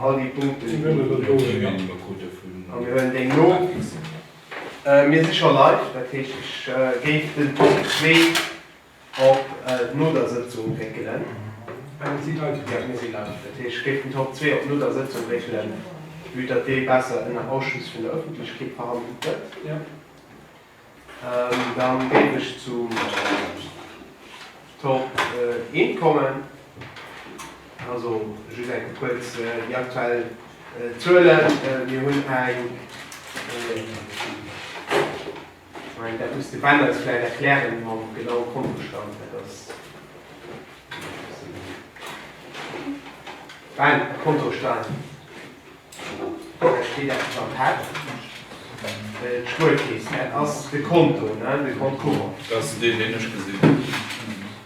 All déi Punkten, a mir huelen déi no. Mir si scho live, dat heescht, ech géif den Top 2 op no der Sëtzung réckelen. Mir si live. Jo, mir si live. Dat heescht, ech géif den Top 2 op no der Sëtzung réckelen, vue datt dee besser ënner Ausschluss vun der Ëffentlechkeet verhandelt gëtt. Dann géif ech zum Top 1 kommen. Also just eng Kéier kuerz déi aktuell Zuelen. Mir hunn eng, ech mengen dat muss de Ben eis vläicht erklären mam genaue Kontostand, dat ass Ben, Kontostand. Da steet eppes am Pad. D'Spuerkeess, dat ass de Konto, ne, de Compte courant. Dat ass deen, deen ech gesinn hunn.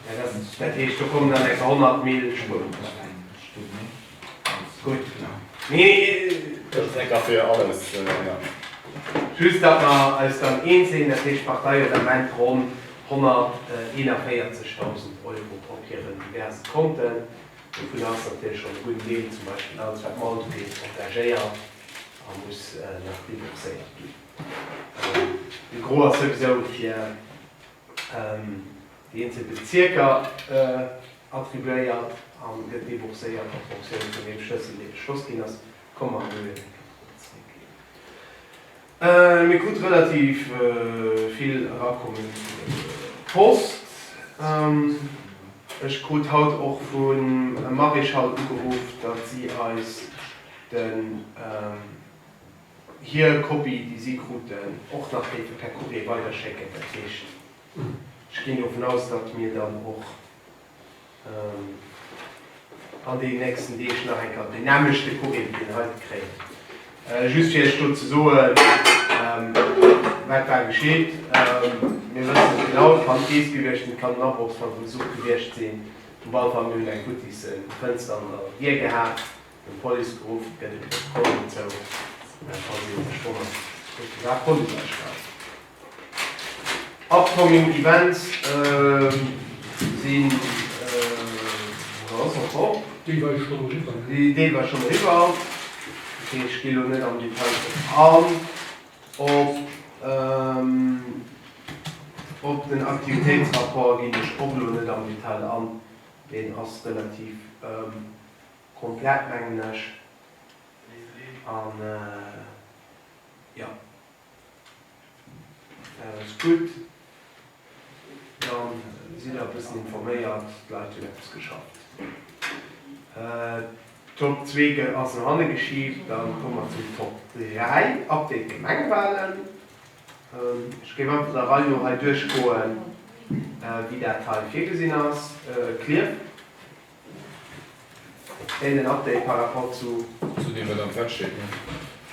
Ja, dat, dat heescht, do kommen dann eng 100 Mille Spueren derbäi. Gutt. Mee. Dat ass eng Kéier fir alles, jo. Just, datt mer eis dann eens sinn, dat heescht, d'Partei huet am Ament ronn 141.000 Euro op hiren diverse Konten. Dovun ass natierlech schonn e gudden Deel, zum Beispill alles wat Malt ugeet, engagéiert a muss nach debourséiert ginn. De Gros ass souwisou fir déi eenzel Bezierker attribuéiert a gëtt debourséiert en Fonctioun vun deem Schlëssel, dee beschloss ginn ass. Komme mer elo eng Kéier drop zréck. Mir krute relativ vill erakommen Post. Ech krut haut och vum Maréchal ugeruff, datt si eis den hir Kopie, déi si kruten, och nach géife per Courrier weiderschécken. Dat heescht, ech ginn dovun aus, datt mir dann och An deenen nächsten Deeg nach eng Kéier deen nämmlechte Courrier wéi deen heite kréien. Just fir Iech do ze soen, wat war geschitt. Mir wëssen net genau, et kann d'Keess gewiescht sinn, et kann en Abrochsversuch gewiescht sinn. Op alle Fall, mir hunn eng futtis Fënster an der Dier gehat, mir hunn d'Police geruff, et gëtt e Protokoll dozou, falls ee sech wonnert. Et war Policeausstell. Upcoming Events sinn, wou ass och op? Deelweis schonn eriwwer. Deelweis schonn eriwwer. Ok, ech gi lo net am Detail drop an. Op op den Aktivitéitsrapport ginn ech och lo net am Detail an, deen ass relativ komplett mengen ech. An jo. Dat ass gutt. Dann sidd der e bëssen informéiert, d'Leit hunn eppes geschafft. Top 2 ass no hanne geschiibt. Da komme mer zum Top 3, Update Gemengewalen. Ech géif einfach der Rei no hei duerchgoen, wéi dat hei virgesinn ass. Klierf. Kléinen Update par rapport zu. Zu deem wat am Pad steet, ne?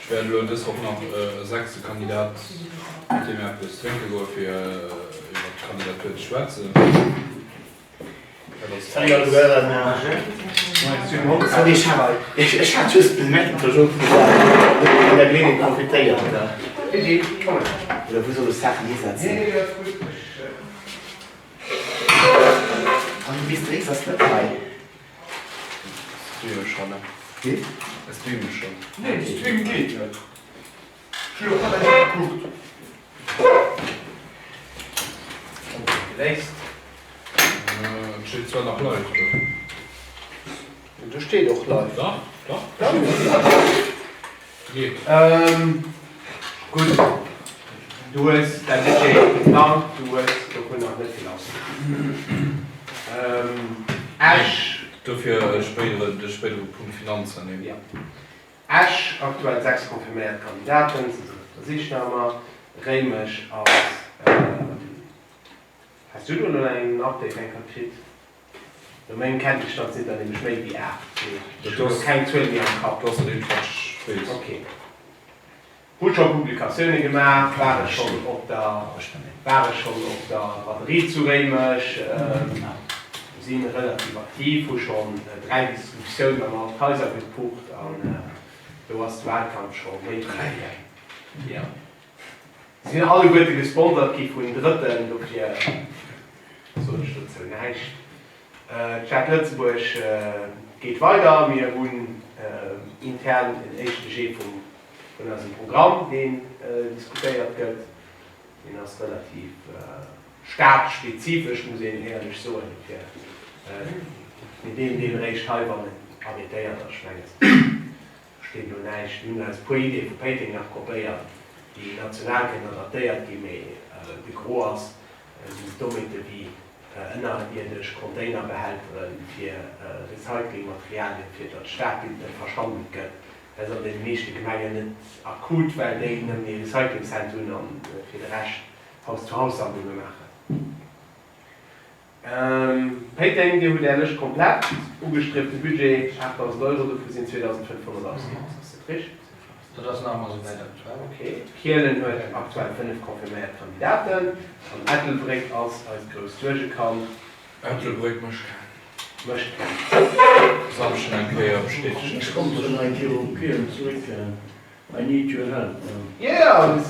Ech wäert elo dës Woch nach e sechste Kandidat, mat deem eppes drénke goe fir iwwer d'Kandidatur ze schwätzen. Dat ass alles. Ech hat just den Macintosh ofgesat an der Geleeënheet profitéiert. Oder wou soll ech d'Saachen hisetzen? An de Miss Dries ass net hei. Streame schon, ne? Wéi? Ech streame schon. Nee, de Stream geet net. Ech hu jo grad eng Kéier gekuckt. Geléist. Et steet zwar nach live do. Do steet och live. Dach, dach. Geet. Gutt, du hues däi Budget geplangt, du hues dovun nach net vill ausginn. Esch. Dofir e spéidere, de spéidere Punkt Finanzen, nee. Jo. Esch, aktuell 6 confirméiert Kandidaten, se sinn op der Sich nach ëmmer. Réimech ass, has du do nach en Update eng Kéier kritt? No mengem Kenntnisstand sinn der nämlech méi wéi 8, mee ech hunn elo keng Zuel méi am Kapp. Do ass dat eent, wat ech weess. Ok. Hu scho Publikatioune gemaach, ware schonn op der, ware schonn op der Braderie zu Réimech, si relativ aktiv, hu schonn 3 Distributiounen an all d'Haiser gepucht an do ass de Wahlkampf scho méi wéi amgaang. Si sinn alleguerte gesponsert gi vun Drëtten, dofir soen ech dozou näischt. D'Stad Lëtzebuerg geet weider. Mir hunn. intern en éischte Jet vum, vun eisem Programm, deen diskutéiert gëtt. Deen ass relativ stadspezifesch, muss een éierlech soen. Dofir, mir deelen deen eréischt hei, wann en arrêtéiert ass. Ech mengen, do steet elo näischt. Mir hunn eis e puer Ideeë vu Péiteng nach kopéiert, déi national kënnen adaptéiert ginn, mee de Gros ass, sinn Dommheete wéi ënnerierdesch Containerbehältere fir Recyclingmaterialien, fir datt d'Stadbild net verschandelt gëtt. Dat ass an deene meeschte Gemengen net akut, well déi nëmmen ee Recyclingcenter hunn an fir de Rescht Haus-zu-Haus-Sammlunge maachen. Péiteng, Dir hutt Är Lëscht komplett. Ugestriefte Budget 8.000 Euro, dovu sinn 2.500 ausginn. Ass dat richteg? Dat ass nach ëmmer souwäit aktuell. Ok. Kielen huet aktuell 5 confirméiert Kandidaten an Ettelbréck ass eist grousst Suergekand. Ettelbréck mécht keng. Mécht keng. Samschden eng Kéier bestätegen. Ech kommen erëm eng Kéier op Kielen zeréck. I need your help. Jo,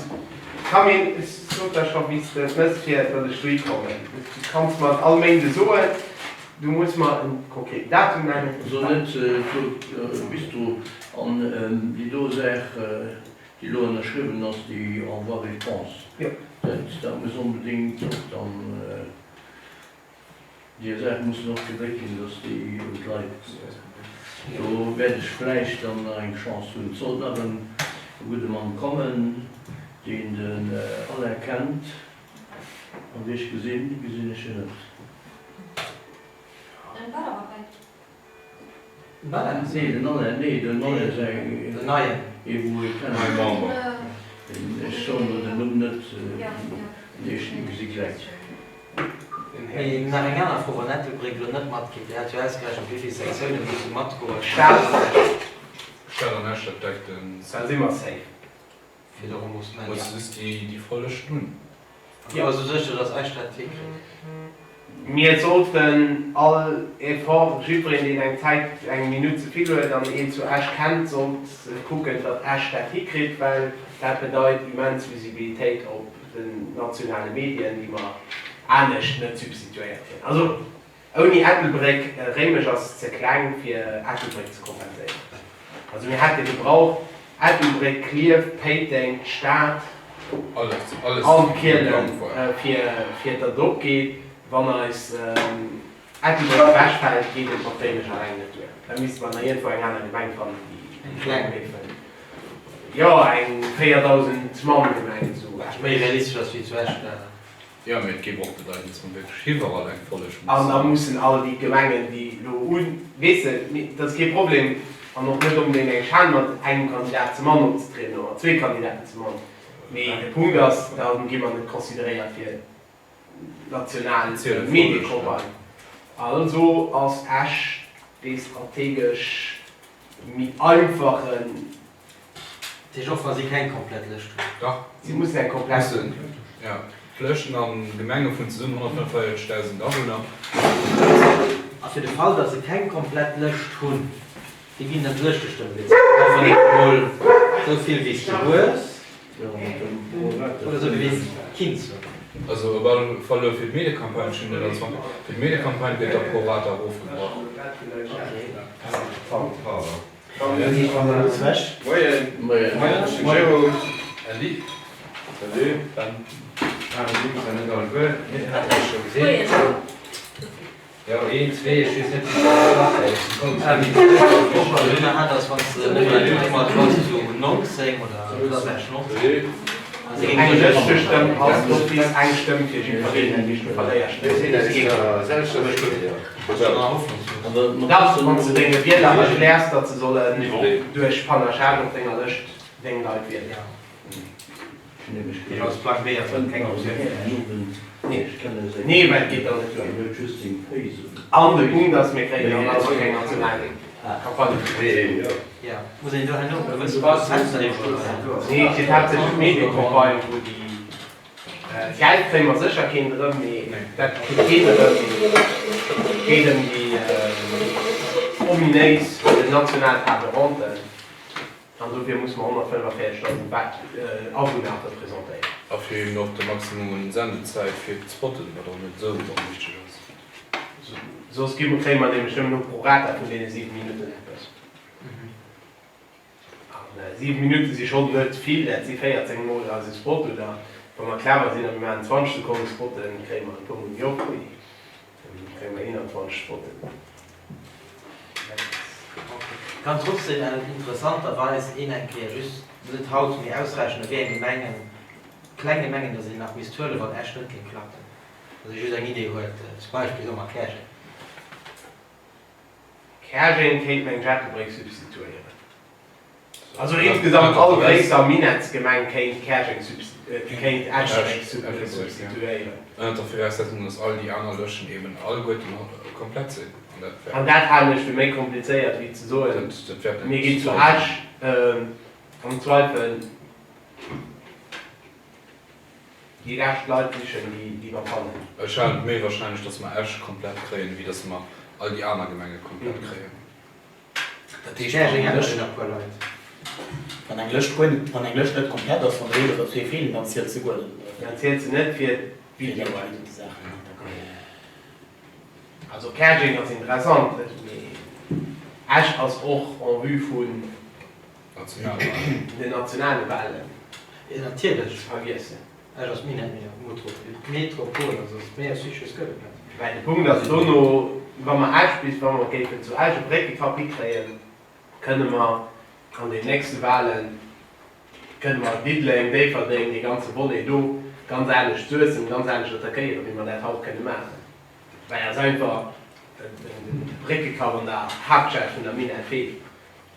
Camille, ech sot der scho wéi s de et mëss fir datt ech dohi kommen. Du kanns mer et all Méinde soen, du muss mer en konkreten Datum nennen. So net Claude Bistro, an déi do Saach déi elo ënnerschriwwen ass, déi Envoi réponse, dat muss onbedéngt och dann. Déi Saach mussen och gedréckt ginn, dass déi un d'Leit. Do wäert ech vläicht dann nach eng Chance hunn. Et sollt nach en gudde Mann kommen, deen den Alain kennt. An wéi ech gesinn, gesinn ech en net. Den wat awer hei? Den Alain? Nee, den Alain, nee, den Alain säi. Den neien. Ee wou ee kennt. Nei Member. Ech soen elo den Numm net, mee ech gesi gläich. Mee nach eng aner Fro, Wann Ettelbréck elo net matgeet, Dir hat jo ausgerechent, wéi vill Sektioune musse matgoen. Stad an Esch. Stad an Esch, dat deckt den. Da si mer safe. Fir de Remboursement, jo. Muss just déi voll Lëscht hunn. Jo, esou sécher, datt Esch dat hikritt. Mir sollten all Effort, jiddwereen deen eng Zäit, eng Minutt ze vill huet an een zu Esch kennt, sollt kucken, datt Esch dat hikritt, well dat bedeit immens Visibilitéit op den nationale Medien, déi mer anescht net substituéiert kréien. Also ouni Ettelbréck, Réimech ass ze kleng fir Ettelbréck ze kompenséieren. Also mir hätte gebraucht Ettelbréck, Klierf, Péiteng, d'Stad an Kielen, fir datt et opgeet. Wann eis Ettelbréck ewechfält, geet et mat Réimech alleng net duer. Da misste mer nach iergendwou eng aner Gemeng fannen, déi kleng géifen, jo, eng 4.000 Mann Gemeng esou. Wat méi realistesch ass wéi zu Esch. Jo, mee et géif och bedeiten, dass mer wierklech iwwerall eng Folleg mussen. An da mussen all déi Gemengen, déi elo un, weess de, dat ass kee Problem an och net onbedéngt eng Schan, mat engem Kandidat ze mann opzetrieden oder mat zwee Kandidaten ze mann, mee de Punkt ass, da gi mer net consideréiert fir national Mediecampagne. Also ass Esch dee strategesch méi einfachen. Dat heescht och wa si keng komplett Lëscht hunn? Dach. Si mussen eng komplett hunn. Jo, d'Lëschten a Gemenge vun zesummen 145.000 Awunner. A fir de Fall, datt se keng komplett Lëscht hunn, wéi ginn dann d'Lëschtestëmme gezielt? Einfach net emol esou vill wéi s de hues oder esou vill wéi s de kinns hunn? Also op alle Fall elo fir d'Mediecampagne, ech hunn dat als Wann, fir d'Mediecampagne gëtt da pro rata erofgebrach. Okay. Moien. Moien. Jérôme. Andy. Salut. Ben. Ah, mir sinn zwar net alleguer. Mir haten eis scho gesinn. Jo, een, zwee, ech weess net, wéi vill dat ass. Eng Lëschtestëmm ass d'office eng Stëmm fir jiddwereen, dat heescht du verléiers net. Dach, wann s de denge Wieler erkläers, datt se sollen duerch Panachage op denger Lëscht deng Leit wielen. Nee, well et geet dann net duer. An de Punkt ass, mir kréien dann also keng national Campagne. Nee, et geet haaptsächlech ëm d'Mediecampagne, wou déi. Geld kréie mer sécher keent erëm, mee dat kritt keen erëm, mee et geet ëm déi ominéis national Table ronde an dofir musse mer 145.000 Awunner representéieren. A fir eben och de Maximum un Sendezäit fir d'Spotten, wat och net esou onwichteg ass. Soss gi kréie mer nämlech nëmmen no pro rata vun deene 7 Minutten eppes. 7 Minutte si schonn net vill, dat si 14 mol eise Spot, oder wa mer clever sinn a mir maachen 20 Sekonne Spotten, kréie mer e puer mol méi op, mee da kréie mer 21 Spotten. Kann trotzdem interessanterweis een eng Kéier just, net haut, mee ausrechnen, wéi eng Gemengen, kleng Gemengen dass een nach misst huelen, wann Esch net géing klappen. Dass ee just eng Idee huet, zum Beispill soe mer Käerjeng. Käerjeng kéint meng Ettelbréck substituéieren. Also insgesamt all gréisser Minettsgemeng kéint Käerjeng kéint Ettelbréck substituéieren. Ënnert der Viraussetzung, dass all déi aner Lëschten eben alleguerten komplett sinn. An dat wäert. An dat halen ech fir méi komplizéiert wéi ze soen, mir ginn zu Esch am Zweifel. Déi lescht Leit sichen, déi mer fannen. Ech halen et méi wahrscheinlech, dass mer Esch komplett kréien, wéi dass mer all déi aner Gemenge komplett kréien. Dat heescht, wann eng Lëscht nach puer Leit. Wann eng Lëscht guer net, wann eng Lëscht net komplett ass, wann der een oder zwee feelen, dann zielt se guer net, oder wéi? Dann zielt se net fir d'Videoen. Also Käerjeng ass interessant, mee Esch ass och en vue vun. Den nationale Wahlen. Natierlech. Ze vergiessen. Esch ass Minett-Metropol, also ass méi als Südschwäiz gëtt et net. Well de Punkt ass dono, wa mer Esch bis, wa mer géifen zu Esch e Bréckekapp hikréien, kënne mer an den nächste Wahlen, kënne mer Diddeleng, Déifferdeng, dee ganze Volet do ganz anescht, Suessem ganz anescht attackéieren, wéi mer dat haut kënne maachen. Well eis einfach de Bréckekapp an der Haaptstad vun der Minett feelt.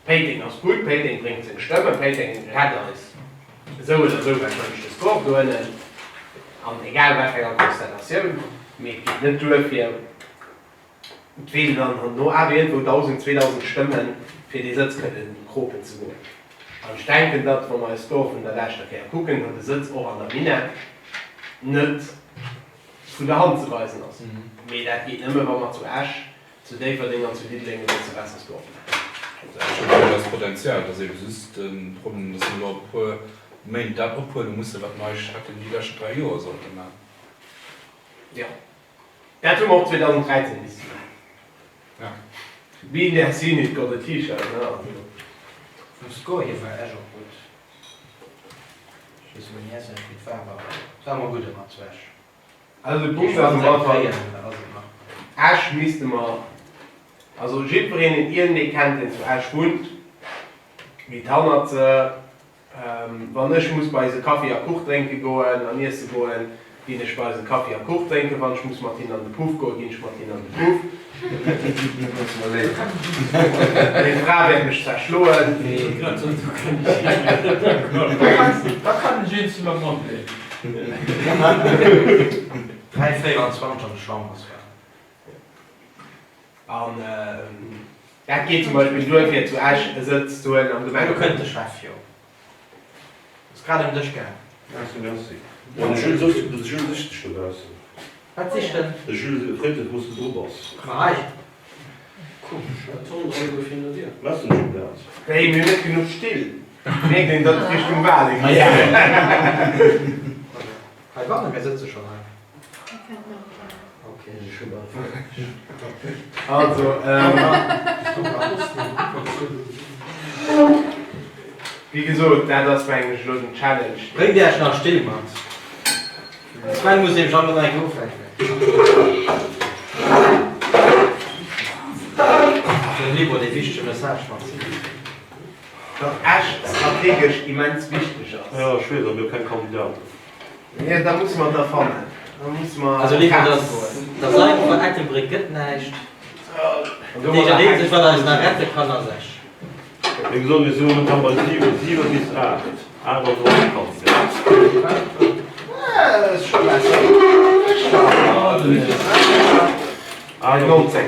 Péiteng ass gutt, Péiteng bréngt seng Stëmmen, Péiteng rett eis esou oder esou warscheinlech de Score do ënnen, an egal wat fir enger Konstellatioun, mee et geet net duer fir, et feelen dann herno awer iergendwou 1.000, 2.000 Stëmmen, fir dee Sëtz kënnen kropen ze goen. An ech denken, datt, wa mer eis Score vun der leschter Kéier kucken, datt e Sëtz och an der Minett net vun der Hand ze weisen ass. Mee dat geet nëmme wa mer zu Esch Zu Déifferdeng an zu Diddeleng e bësse besser scoren. Ech hunn do das Potenzial, et ass ebe just de Problem, dass mer elo e puer Méint dat ophuele mussen, wat mer eigentlech hätten déi lescht 3 Joer sollte maachen. Jo, dat hu mer och 2013 misste maachen. Ja. Been there, seen it, got a T-shirt, ne? Also. Vum Score hier war Esch och gutt. Ech weess elo ni auswenneg wéi et war, awer et war ëmmer gutt ëmmer zu Esch. Also de Punkt ass am Anfang, Esch misste mer, also jiddwereen deen iergendee kennt deen zu Esch wunnt, geet hannert se. Wann ech muss bei se Kaffi a Kuch drénke goen an iesse goen, ginn ech bei se Kaffi a Kuch drénken. Wann ech muss mat hinnen an de Puff goen, ginn ech mat hinnen an de Puff. Meng Fra wäert mech zwar schloen, mee. Da kann ech een Zimmer mathuelen. 3,24 an de Chamberswahlen. An dat geet zum Beispill duer, fir zu Esch e Sëtz ze huelen am Gemengerot. Elo kënnt de Chef, jo. Ass grad ëm dech gaang. Merci, merci. Bon, de Jules soss, de Jules sicht dech dobaussen. Wat sicht en? De Jules freet sech, wou s de dru bass. Ma hei. Komesch, dat Tonn alleguer virun der Dier. Messenger dat. Hey, mir hunn net genuch Still. Mierkt een, datt et Richtung Wale geet. Hei bannen, mir sëtze schonn hei. Also, wéi gesot, dat ass mengen ech elo den Challenge. Bréngt Iech nach Still mat. De Sven muss nämlech alt nach eng Kéier ufänken. Fir dem Libo dee wichtege Message matzeginn. Datt Esch strategesch immens wichteg ass. Jo, ech weess, a mir hu keng Kandidaten. Jo, da musse mer der fannen. Da musse mer Also Libo, der Säit vun Ettelbréck gëtt näischt. Dat heescht, dat eenzegt wat eis nach rette kann, ass Esch. Wéi gesot, mir si momentan bei 7, 7 bis 8. 8 ass och e Kandidat. Ass scho besser. 19.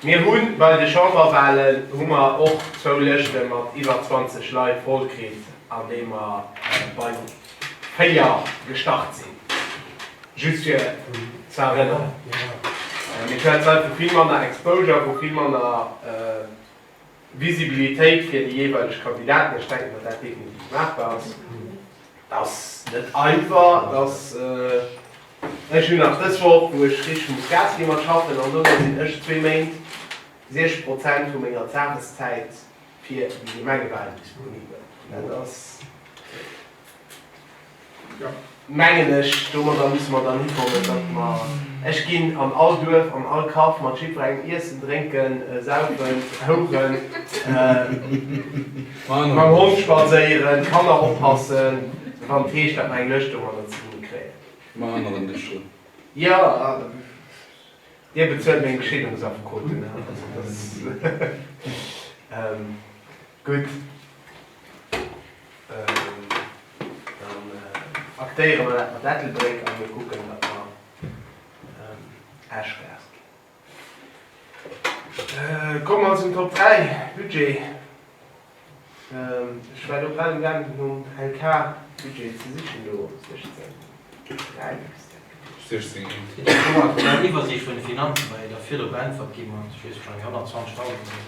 Mir hu bei de Chamberwahlen hu mer och zwou Lëschte mat iwwer 20 Leit voll kritt, andeem mer bei 4 gestart sinn. Just fir ze erënneren. Mir schwätzen hei vu vill manner Exposure, vu vill manner Visibilitéit fir déi jeeweileg Kandidaten. Ech denken, datt dat definitiv maachbar ass. Et ass net einfach. Et ass, ech hunn nach dës Woch, wou ech richteg muss Gas gi mat schaffen, an dono sinn ech zwee Méint. 60 Prozent vu menger Tageszäit fir déi Gemengewahlen disponibel. Dat ass, mengen ech, domadder musse mer dann hikommen, datt mer, ech ginn an all Duerf, an all Kaff mat jiddwerengem iessen, drénken, saufen, houchen, mam Hond spadséieren, Kanner oppassen, wann et heescht, datt mer eng Lëscht domadder zesumme kréien. Mer erënneren dech drun. Jo. Dir bezuelt meng Scheedungsaffekoten, also dat ass gutt. Dann aktéiere mer dat mat Ettelbréck a mir kucken, datt mer Esch Gas ginn. Komme mer zum Top 3, Budget. Ech war do grad um gaangen nom LK Budget ze sichen do 16 3 misst dat gewiescht sinn. 16 1. Eng Iwwersiicht vun de Finanzen war jo da virdru beäntwert gi mat, ech weess wahrscheinlech 120.000 oder esou.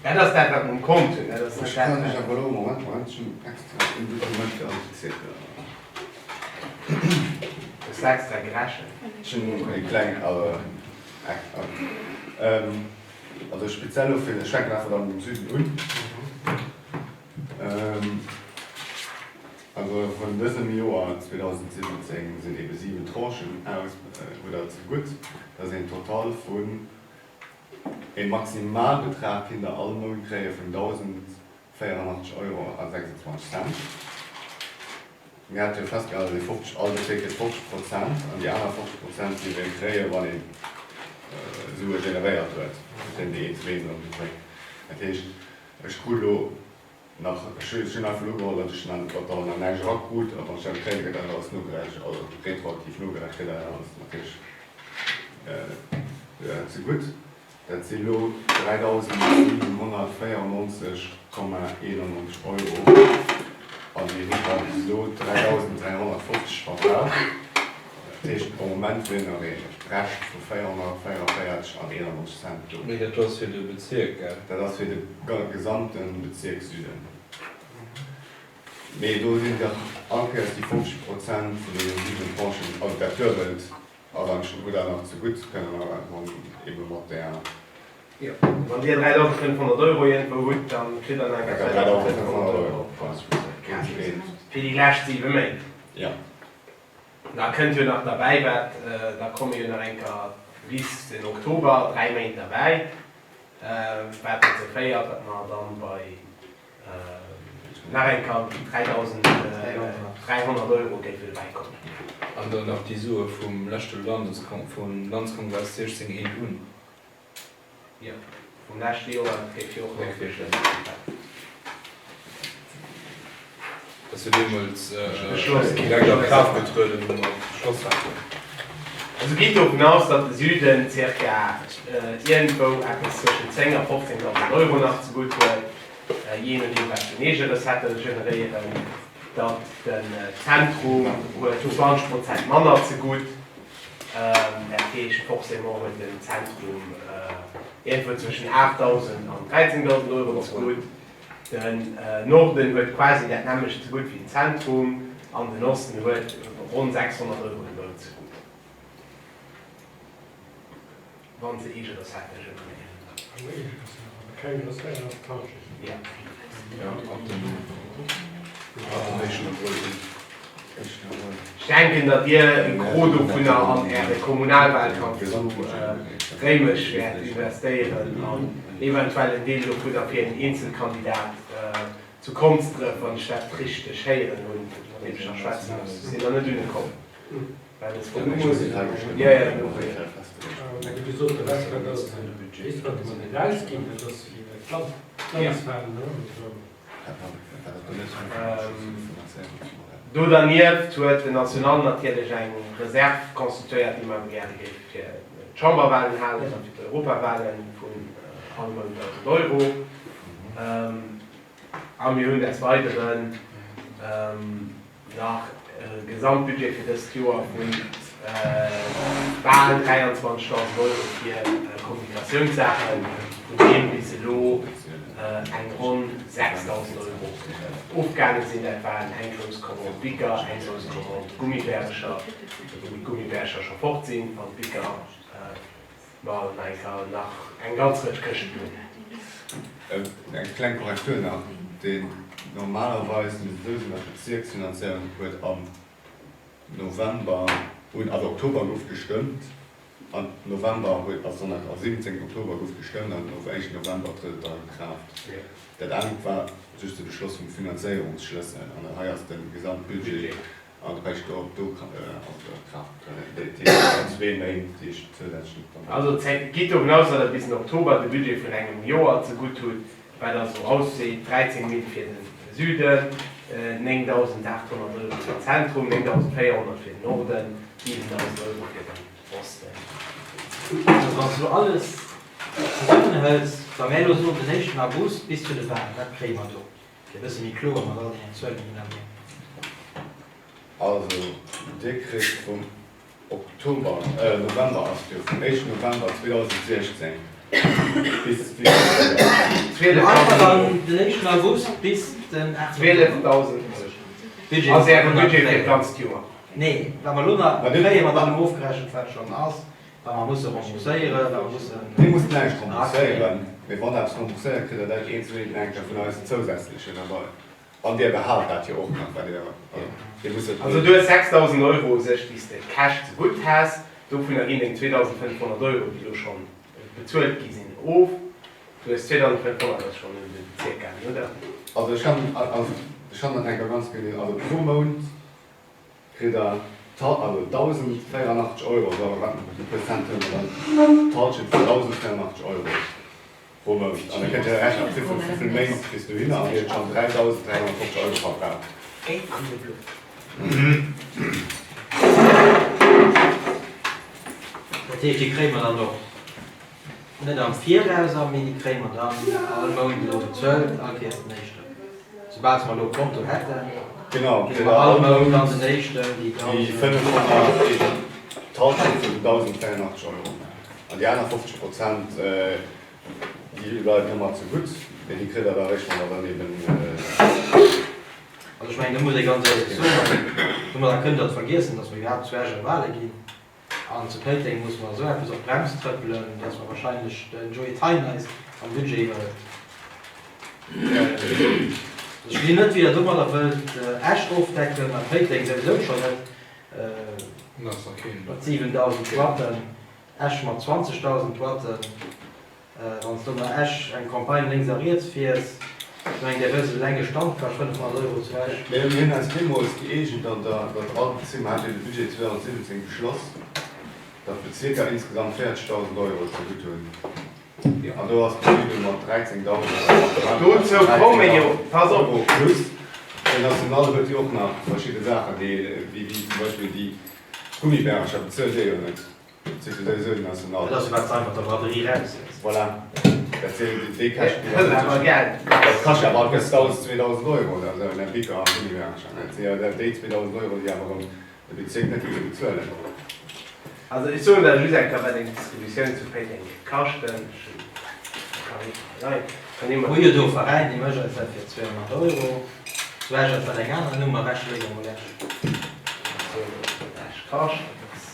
Dat ass dat wat mer um Kont hunn, dat ass net Ech dat kann lech wat. awer elo, Moment, Moment, ech hunn extra en Dokument fir all d'Bezierker. Hues de extra gerechent? Ech hunn e kleng, also, Also speziell elo fir, ech fänken einfach dann um Süden un. Also vun dësem Joer 2017 sinn ebe 7 Tranchen aus oder zegutt. Dat ass een Total vun, ee Maximalbetrag kinnt Der all Mount kréie vun 1.084 Euro a 26 Cent. Mir hate jo festgehalen, datt ee 50, all Bezierk kritt 50 Prozent an déi aner 50 Prozent géif ee kréien, wann ee Sue generéiert huet, dat sinn déi eenzel Eenten am Bezierk. Dat heescht, ech krut elo nach, ech hunn einfach elo ugeholl, datt ech nach, datt Der nach näischt erakrut a wann ech dat kréien, da gëtt dat alles nogerechent, also retroaktiv nogerechent, gëtt dat alles natierlech zegutt. Dat si lo 3.794,91 Euro an déi hu mer bis elo 3.350 verbraucht. Dat heescht, am Moment wier nach ee Rescht vu 444 an 91 Cent do. Mee dat do ass fir de Bezierk, gell? Dat ass fir de gesamte Bezierk Süden. Mee do sinn dach all Kéiers déi 50 Prozent vun deene 7 Tranchen, also dat Duebelt, Ass anscheinend gutt awer nach ze gutt kënne mer wann ebe mat där. Jo, wann dir 3.500 Euro iergendwou hutt, da kritt der nach eng 3.500 Euro fir déi lescht 7 Méint. Jo. Da kënnt jo nach derbäi wat, da komme jo nach eng Kéier bis den Oktober 3 Méint derbäi, wat dozou féiert, datt mer dann bei Nach eng Kéier 3.300 Euro géife dobäi kommen. An dann nach déi Sue vum leschte vum Landeskongress 16 eent un. Jo, vum leschte Joer géif jo och nach. Dat ass jo deemools direkt a Kraaft getrueden, wou mer beschloss haten. Also gitt dovun aus, datt de Süden zirka iergendwou eppes zwëschen 10 a 15.000 Euro nach zegutt huet, jee nodeem wat fir eege Recettë generéieren, datt den Zentrum huet 20 Prozent manner zegutt, dat heescht forcément huet den Zentrum iergendwou zwëschen 8.000 an 13.000 Euro zegutt. Den Norden huet quasi dat nämmlecht zegutt wéi den Zentrum an den Osten huet ronn 600 Euro de Mount zegutt, wa se eege Recettë generéieren. Ech denken, datt Dir e Gros dovunner an Äre Kommunalwahlkampf zu Réimech wäert investéieren an eventuell en Deel dovunner fir en Eenzelkandidat zu Konsdref, wann ech dat richteg héieren hunn, mat deem ech nach schwätze muss. Ech sinn nach net unekomm, well es wor. Jo, jo, den Ouvrier. Do dernieft huet den National natierlech eng Reserv constituéiert, déi mer awer gäre géife fir d'Chamberwahlen halen a fir d'Europawahlen vun all Mount 1.000 Euro. A mir hunn des Weideren Nach e Gesamtbudget fir dëst Joer vu bal 23.000 Euro fir Kommunikatiounssaachen, vun deem bis elo eng ronn 6.000 Euro ofgaange sinn. Dat waren eng grouss Commande Bicker, eng grouss Commande Gummibärercher, wou d'Gummibärercher scho fort sinn an d'Bicker. Mer nach eng Kéier nach eng ganz Rëtsch Këschten hunn. Eng kleng Korrektur nach, deen normalerweis misst esou sinn, datt d'Bezierksfinanzéierung huet am November un, also Oktober gouf gestëmmt, an November huet, ass dann am 17 Oktober gouf gestëmmt an um éischten November trëtt et dann a Kraaft. Dat anert war just de Beschloss vum Finanzéierungsschlëssel an dat hei ass de Gesamtbudget An réischt do do ass et a Kraaft getrueden. Dat heescht, zwee Méint, déi ech zousätzlech dann. Also gitt dovun aus, datt Der bis den Oktober de Budget vun engem Joer zegutt hutt, wat also ausseet, 13 Mille fir de Süden, 9.800 Euro fir den Zentrum, 9.400 fir den Norden, 7.000 Euro fir den Osten. Also wann s du alles zesummenhëls, wa mär elo soen den éischten August bis zu de Walen, wat kréie mer do? Fir e bësse méi kloer mat all deenen Zuelen hin an hier. Also, Dir kritt vum Oktober, November ass et jo, vum éischten November 2016 bis wéi vill Joer? Einfach dann den éischten August bis den 8. 12.000 Euro ass Äre Budget fir d'ganzt Joer. Nee, wa mer elo nach, kréie mer dann ofgerechent wat schonn ass. Wa mer musse rembourséieren, wa mer mussen. Dir musst näischt rembourséieren, mee wann Der eppes rembourséiert, kritt Der dat eent zu eent eng Kéier vun eis zousätzleche derbei. An Dir behaalt dat jo och nach, wat Dir, also Dir musst et. Also du hues 6.000 Euro u sech, déi s de cash zegutt häss. Dovunner ginn deng 2.500 Euro, déi elo schonn bezuelt gi sinn, of. Du hues 2.500 ass schonn un de Bezierk gaangen, oder? Also ech kann, also ech kann dat eng Kéier ganz genee, also pro Mount Kritt der also 1.084 Euro, also awer wat e puer Cent hunn mer dann d'Halschent vun 1.084 Euro pro Mount. An da kënnt Dir rechnen, ab wéi vill Méint bis dohinner an Dir hutt schonn 3.350 Euro verbraucht. Dat heescht, déi kréie mer dann och net am Virauser, mee déi kréie mer dann all Mount elo bezuelt, all Kéiers den éischten. Soubal mer elo e Konto hätten, géife mer all Mount dann den éischten déi Déi 500, d'Halschent vun den 1.084 Euro. An déi aner 50 Prozent, déi bleiwen ëmmer zegutt, mee déi kritt Der da eréischt, wann Der dann eben. Also ech mengen, do muss ee ganz éierlech soen, domadder kënnt Der et vergiessen, datt mer iwwerhaapt zu Esch an Wale ginn. An zu Péiteng musse mer esou eppes op d'Brems trëppelen, dass mer wahrscheinlech den Joe Thein eis am Budget iwwerhëlt. Also ech gesinn net, wéi Der domadder wëllt Esch ofdecken a Péiteng souwisou schonn net, mat 7.000 Boîten, Esch mat 20.000 Boîten. Wann s du no Esch eng Campagne lénks a riets fiers, ech mengen där wësst, eleng e Stand kascht 500 Euro zu Esch. Mir hunn eis deemools gëeegent an der, datt all Bezierk, mer hate jo de Budget 2017 beschloss, datt d'Bezierker insgesamt 40.000 Euro zegutt hunn. An do ass de Süde mat 13.000 Dozou komme jo, pass op! Euro plus. De National huet jo och nach verschidde Saachen, déi, wéi zum Beispill déi Gummibärercher bezuelt Dir jo net. Dat ass jo wat se einfach der Braderie eraussetzen. Voilà, dat sinn déi Käschten, déi dat awer Geld. Dat kascht awer all Kéiers 1.000, 2.000 Euro oder esou, ne, Bicker a Gummibärercher. Dat si jo déi 2.000 Euro, déi awer erëm de Bezierk net muss bezuelen. Also ech soen der just eng Kéier, wat eng Distributioun zu Péiteng géif kaschten. Ech hunn d'Tariffer hei. Kann ee mat. Hu jo do e Veräin, dee mécht eis dat fir 200 Euro. Zu Esch ass dat eng aner Nummer. Esch léif emol Esch. Ech soen der, wat Esch kascht. Dat ass.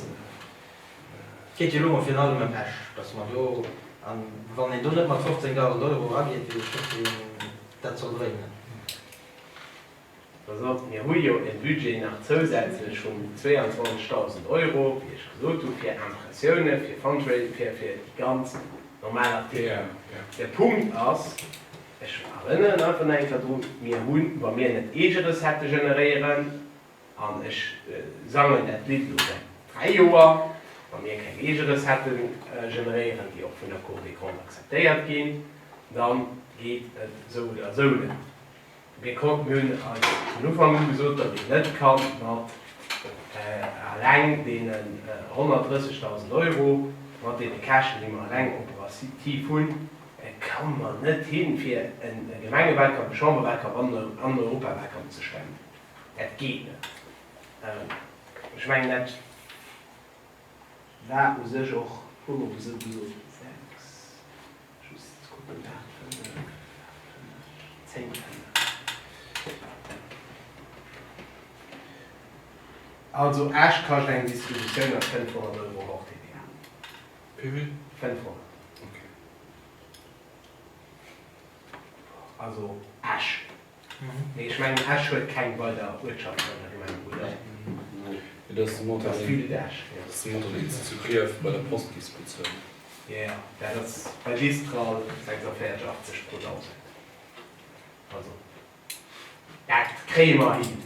Et geet jo elo mol virun allem ëm Esch, datt mer do, a wann een do net mat 15.000 Euro erageet, weess ech net, wéi een dat soll dréinen. Pass op, mir hu jo e Budget nach zousätzlech vun 22.000 Euro, wéi ech gesot hu, fir Impressioune, fir Fundraising, fir déi ganz normal Artikelen. De Punkt ass, ech erënneren einfach nach eng Kéier drun, mir hunn, wa mir net eege Recettë generéieren, An ech sangen dat Lidd elo säit 3 Joer, wa mir keng eege Recettë generéieren, déi och vun der Cour des Comptes akzeptéiert ginn, da geet et esou oder esou net. Mir konnten, mir hunn eis vun Ufank u gesot, datt een net ka mat eleng deenen 130.000 Euro, mat deene Käschten, déi mer eleng operativ hunn, ka mer net hin, fir e Gemengewahlkampf, e Chamberwahlkampf an en Europawahlkampf ze stemmen. Dat geet net. Ech mengen, dat war u sech och e puermol esou gesot. 6, just kucken, 8, 5, 8, 5, 10, 5. Also Esch kascht eng Distributioun mat 500 Euro hors TVA. Wéi vill? 500. Also Esch. Mee ech mengen Esch huet keng weider Uertschaften an der Gemeng, oder? Nee, dat ass de Montant, Dat ass Ville d'Esch, jo. Dat ass de Montant, deen s de zu Clierf bei der Post giffs bezuelen. Jo, jo, dat ass bei Listral 46,80 pro 1.000. Also, dat kréie mer hin.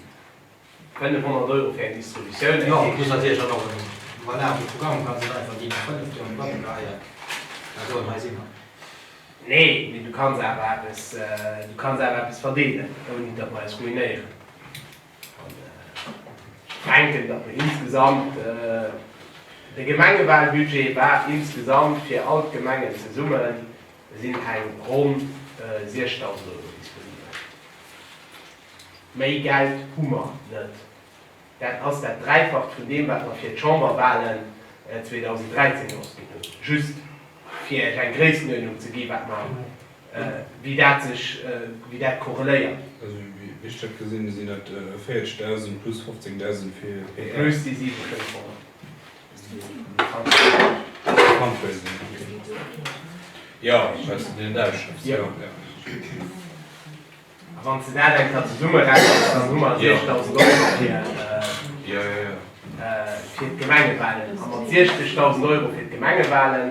500 Euro fir eng Distributioun, Jo, plus natierlech dann och e valabele Programm. Du kanns net einfach déi nach 5 do an d'Platte geheien a soen, hei si mer. Nee, mee du kanns awer eppes, du kanns awer eppes verdeelen, ouni datt mer eis ruinéieren. An ech denken, datt mer insgesamt, de Gemengewahlbudget war insgesamt fir all d'Gemengen zesummen, sinn eng ronn 6.000 Euro disponibel. Méi Geld hu mer net. Dat ass dat Dräifacht vun deem, wat mer fir d'Chamberwahlen 2013 ausginn hunn. Just fir Iech eng Gréisstenuerdnung ze ginn, wat mer, wéi dat sech, wéi dat korreléiert. Also wéi ech dat gesinn, sinn dat 40.000 plus 15.000 fir PR. Plus déi 7.500. Fundraising, okay. Jo, well s de deen net ausschëffs, jo. A wann s de dat eng Kéier zesummerechnes, dann hu mer 6.000 Euro fir fir d'Gemengewahlen. A mat 60.000 Euro fir d'Gemengewahlen,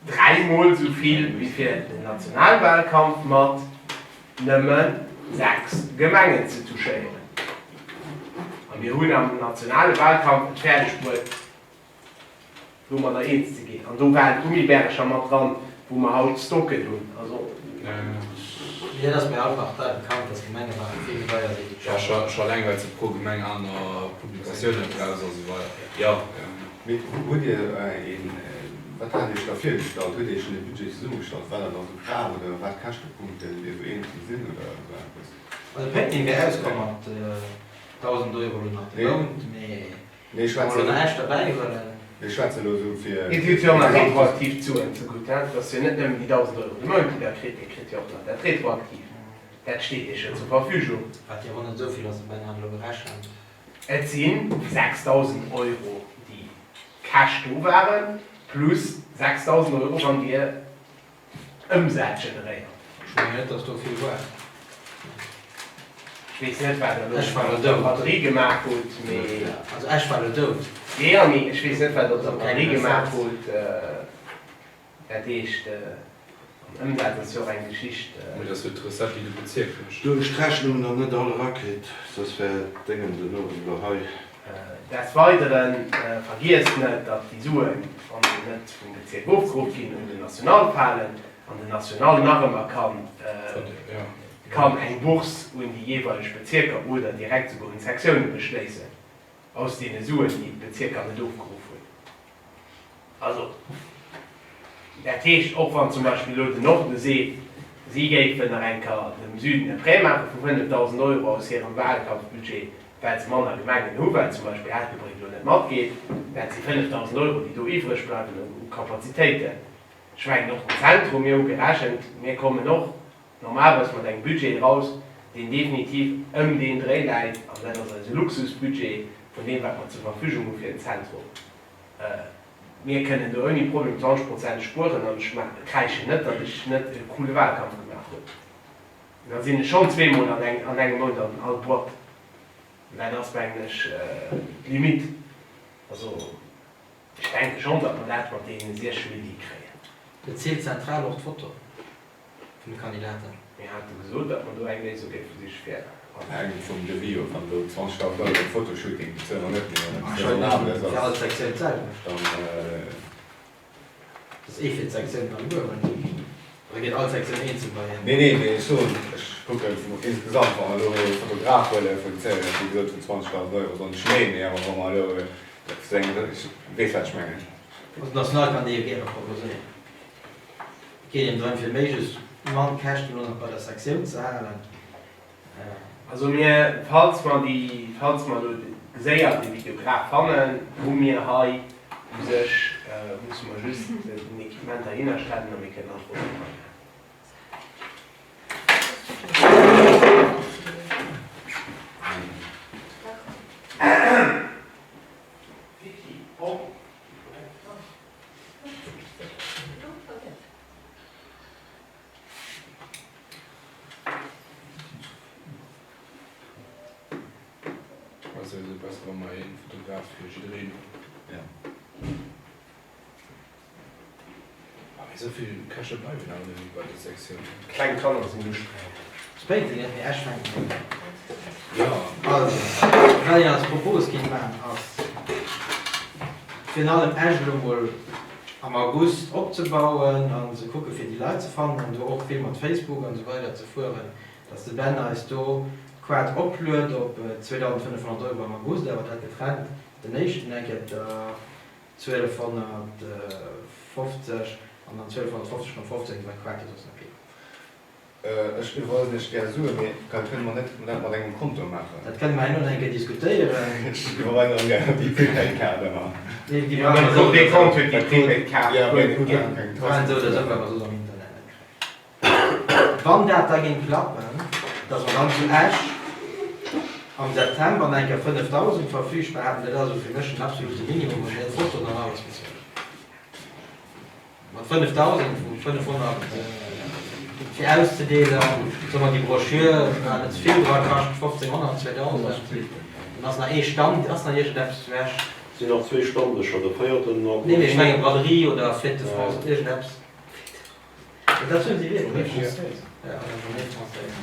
dräimol esou vill wéi fir den Nationalwahlkampf mat nëmme 6 Gemengen ze touchéieren. A mir hunn am nationale Wahlkampf et fäerdeg bruet, domadder eens ze ginn. An do waren d'Gummibärercher mat dran, wou mer haut Stocken hunn. Also. Mee dat ass bei all Partei bekannt, dass Gemengewahlen vill méi deier si wéi d'Chamberwahlen. Scho eleng well se pro Gemeng aner Publikatiounen brauchs a sou weider. Jo. Mee hutt Dir een, wat hat Iech da virgestallt? Hutt Dir schonn ee Budget zesummegestallt, wat Der da sou braucht oder wat d'Käschtepunkten déi esou eenzel sinn oder esou eppes? Also Péiteng wär auskomm mat 1.000 Euro elo nach de Mount, mee. Mee ech schwätzen elo nach derbäi huelen. Mee ech schwätzen elo esou fir. Dir kritt jo och nach retroaktiv d'Suen zegutt, hein? Et ass jo net nëmmen déi 1.000 Euro de Mount, déi Der kritt, Dir kritt jo och nach dat retroaktiv. Dat steet Iech jo zur Verfügung. Wat jo awer net esou vill ass, de Ben hat elo gerechent. Et si 6.000 Euro, déi cash do waren, plus 6.000 Euro, wann Dir Ëmsaz generéiert. Ech mengen net, dass do vill war. Ech weess net, wat der Ech war elo elo dout. op der Batterie gemaach hutt, mee. Also ech war elo dout. Jo, mee ech weess net, wat der op der Batterie gemaach hutt. Dat heescht, an Ëmsaz ass jo och eng Geschicht. Mee dat ass jo d'Recette, déi de Bezierk mécht. Du hunn ech d'Rechnungen nach net all erakritt, soss wär d'Déngen den Owend elo hei. Des Weidere vergiesst net, datt déi Suen, wann se net vum Bezierk ofgeruff ginn, un den National falen an den National nach ëmmer kann kann eng Bourse un déi jeeweileg Bezierker oder direkt souguer un d'Sektioune beschléissen aus deene Suen, déi d'Bezierker net ofgeruff hunn. Also, dat heescht, och wann zum Beispill elo den Norden seet, si géifen nach eng Kéier dem Süden e Prêt maache vu 5.000 Euro aus hirem Wahlkampfbudget, well se manner Gemengen hu, well zum Beispill Ettelbréck elo net matgeet, dat si 5.000 Euro, déi do iwwreg bleiwen u Kapazitéiten. Ech mengen och den Zentrum, mir hu gerechent, mir kommen och normalerweis mat engem Budget eraus, deen definitiv ëm deen Dréi läit, an dat ass eise Luxusbudget vun deem, wat mer zur Verfügung hu fir den Zentrum. Mir kënnen do ouni Problem 20 Prozent spueren an ech kräischen net, datt ech net e coole Wahlkampf gemaach hunn. Da sinn ech schonn zweemol an engem Mount an all Boîte. Dat ass, mengen ech, d'Limite. Also ech denke schonn, datt mer dat mat deene 6 Millier kréien. Bezilt d'Zentral och d'Foto? vun de Kandidaten. Mir hate gesot, datt mer do eng Léisung géife siche fir. Ofhängeg vum Devis, och wann do 20.000 Euro e Fotoshooting bezuele mer net, mee wann et Wahrscheinlech raisonnabel fir ass, all Sektioun d'selwecht. dann. Dat ass ee fir d'Sektioun alleguer, oder geet all Sektioun eenzel bei hien? Nee, nee, mee ech soen, ech kucke vum insgesamt, wa mer elo e Fotograf huele vun, wéi gesot, vun 20.000 Euro, soen ech nee, mee awer wa mer elo sou eng, ech weess wat ech mengen. Also d'National kann dee jo gäre proposéieren. Et geet een drëm fir méiglechst mann Käschten elo nach bei der Sektioun ze halen. Also mir, falls mer déi, falls mer elo séier de Videograf fannen, hu mir hei u sech, musse mer just den Equipement heihinner stellen a mir kënnen all Fotoen hei maachen. Vicky, op. et besser, wa mer ee Fotograf fir jiddereen hunn. Jo. Ah, mee esou vill Käschte bleiwen awer net méi bei de Sektiounen. Kleng Kanner sinn ustrengend. Spéit sinn net, mee Esch fänkt un. Jo. Also, wat een als Propos kéint maachen, ass virun allem Esch elo mol am August opzebauen an ze kucke fir déi Leit ze fannen an do och vill mat Facebook an esou weider ze fueren, dass de Ben eis do d'Quart opluet op 2.500 Euro am August, awer dat getrennt den éischten eng Kéier der 1250 an dann 1250 nom 15. Wat quart ass, ass nach kee. Ech iwwerweisen Iech gär Suen, mee dat kënne mer net dat mat engem Konto maachen. Dat kënne mer herno nach eng Kéier diskutéieren. Ech iwwerweisen erëm gär op déi Prepaid-Kaart ëmmer. Nee, déi brauche mer esou Dee Kont huet déi Prepaid-Kaart. Jo, mee hutt keng Tasten. Brauchen esou oder esou, well mer soss am Internet net kréien. Wann dat da géing klappen, dass mer dann zu Esch am September nach eng Kéier 5.000 verfügbar hätten, dat ass esou fir mech den absolute Minimum, an där Fotoen an alles bezuelen. Mat 5.000 vu 500 fir auszedeelen, soe mer déi Broschür, war net ze vill dra, kascht 1.500, 2.000. Dann ass nach ee Stand, ass nach iergendeppes zu Esch? Sinn nach zwee Stammdëscher, de véierten August. Nee, mee ech mengen Braderie oder Fête de France, iergendeppes. Dat hunn si wierklech. Ja, an der Journée française.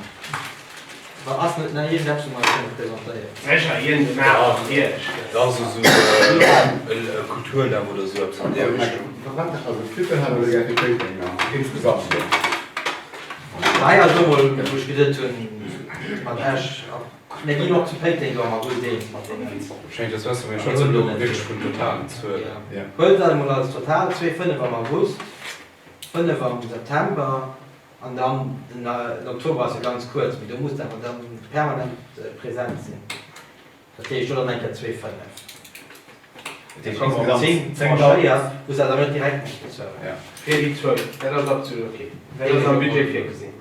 Wa ass net nach iergendeppes, wou mer eis kënne presentéieren? Sécher, iergend e Maart am Bierg. Dat ass esou e Kulturlaf oder esou eppes an där Richtung. Also d'Flippen hat elo gär fir Péiteng nach insgesamt elo. Hei ass elo mol, wou ech geduet hunn, mat Esch, mir ginn och zu Péiteng do am August eens mat deenen. Schéngt ass besser, mee ech schwätzen elo wierklech vun totalen Zuelen. Huelt dat emol als total, 2,5 am August. 5 am September an dann den Oktober ass jo ganz kuerz, mee do muss de awer dann permanent present sinn. Dat heescht do dann eng Kéier zwee 5. Dat heescht insgesamt 10 tranchéiert, wou s de awer net direkt muss bezuelen. Fir déi zwou, dat ass absolut ok. Dat ass am Budget virgesinn.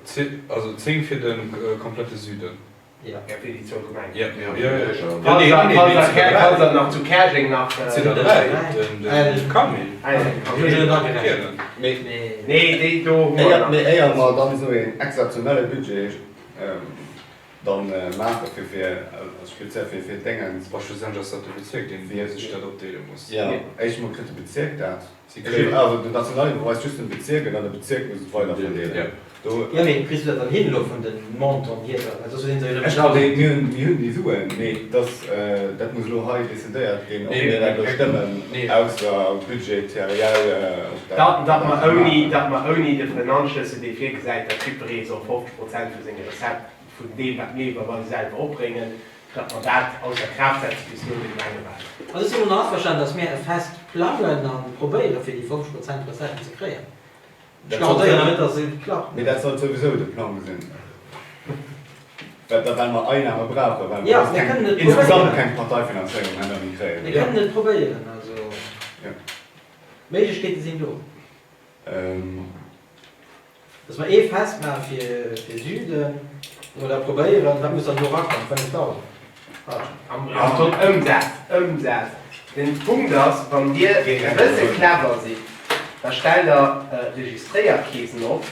Also 10 fir de komplette Süden. Ja, fir déi zwou Gemengen. Ja, ja, ja, ja. Falls der nach zu Käerjeng nach. Sinn der dräi, den Camille. Nee, déi do hu mer nach. Mee éier mer dann esou een exzeptionelle Budget dann maache fir, fir, speziell fir, fir d'Déngens. Bon, schlussendlech ass dat de Bezierk, deen sech dat opdeele muss. Jo, éischt emol kritt de Bezierk dat. Also den National iwwerweist just den Bezierk an dann de Bezierk muss et weider verdeelen. Do. Jo, mee kriss du dat dann hin elo vun den Montanten hier? Well soss sinn se jo nëmmen Ech, 1.000. mir hunn, mir hunn déi Suen, mee dass, dat muss elo hei decidéiert ginn, ob mir dat elo stëmmen, ausser budgeteriell op dat. Datt, datt mer ouni, datt mer ouni de Finanzschlëssel, dee virgesäit, datt jiddweree soll 50 Prozent vu senge Recettë vun deem, wat mir iwwerweise selwer opbréngen, datt mer dat ausser Kraaft setze bis no de Gemengewahlen. Also ech si mol averstanen, datt mir e Fest plangen a probéiere fir déi 50 Prozent Recetten ze kréien. Ech garantéieren awer net, datt et klappt. Mee dat sollt souwisou de Plang sinn, well well mer Einnahme brauchen, well Jo, mer mir kënnen et insgesamt probéieren. keng Parteifinanzéierung herno méi kréien. Mir kënnen et probéieren. Also d'Méiglechkeete sinn do. Dass mer ee Fest maache fir fir Süden, wou mer da probéieren, wat muss dann do erakommen, 5.000? Falsch. Am Tot Ëmsaz, Ëmsaz. Den Punkt ass, wann Dir e bësse clever sidd, da stellt Der Registréierkeesen op,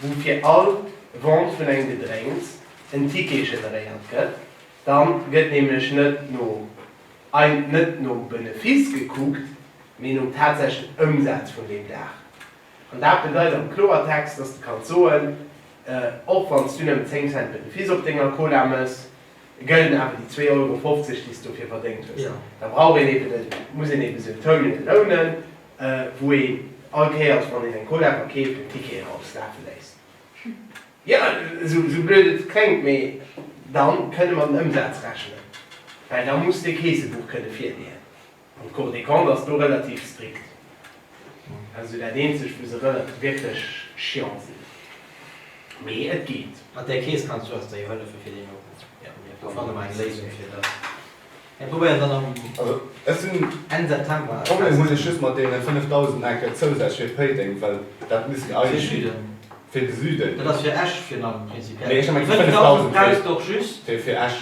wou fir all Vente vun engem Gedrénks en Ticket generéiert gëtt. Dann gëtt nämlech net no net nom Benefice gekuckt, mee nom tatsächlechen Ëmsaz vun deem Dag. An dat bedeit am Kloertext, dass de kanns soen, och wann s du nëmmen 10 Cent Benefice op denger Cola mëss, gëllen awer déi 2,50 Euro, déi s dofir verdéngt hues. Da brauch een eben e, muss een eben esou en Terminal lounen, wou een all Kéiers, wann een eng Cola verkeeft, en Ticket erauslafe léisst. Jo, esou blöd et kléngt, mee da kënne mer den Ëmsaz rechnen, well da muss de Keesebuch kënne virleeën. An d'Cour des Comptes ass do relativ strikt. Dat ass esou dat eenzegt, wou se relativ wierklech chiant sinn. Mee et geet. Mat där Kees kanns du eis da jo hëllefe fir deen Opruff. Do fanne mer eng Léisung fir dat. Mir probéieren dann am Also ech sinn. Enn September. Problem hunn ech just mat deene 5.000 enke zousätzlech fir Péiteng, well dat missten Fir eigentlech. Süden. Fir de Süden. Dat ass fir Esch virun allem prinzipiell. Nee, ech mengen Déi 5.000 5.000 brauchs de och just. fir fir Esch.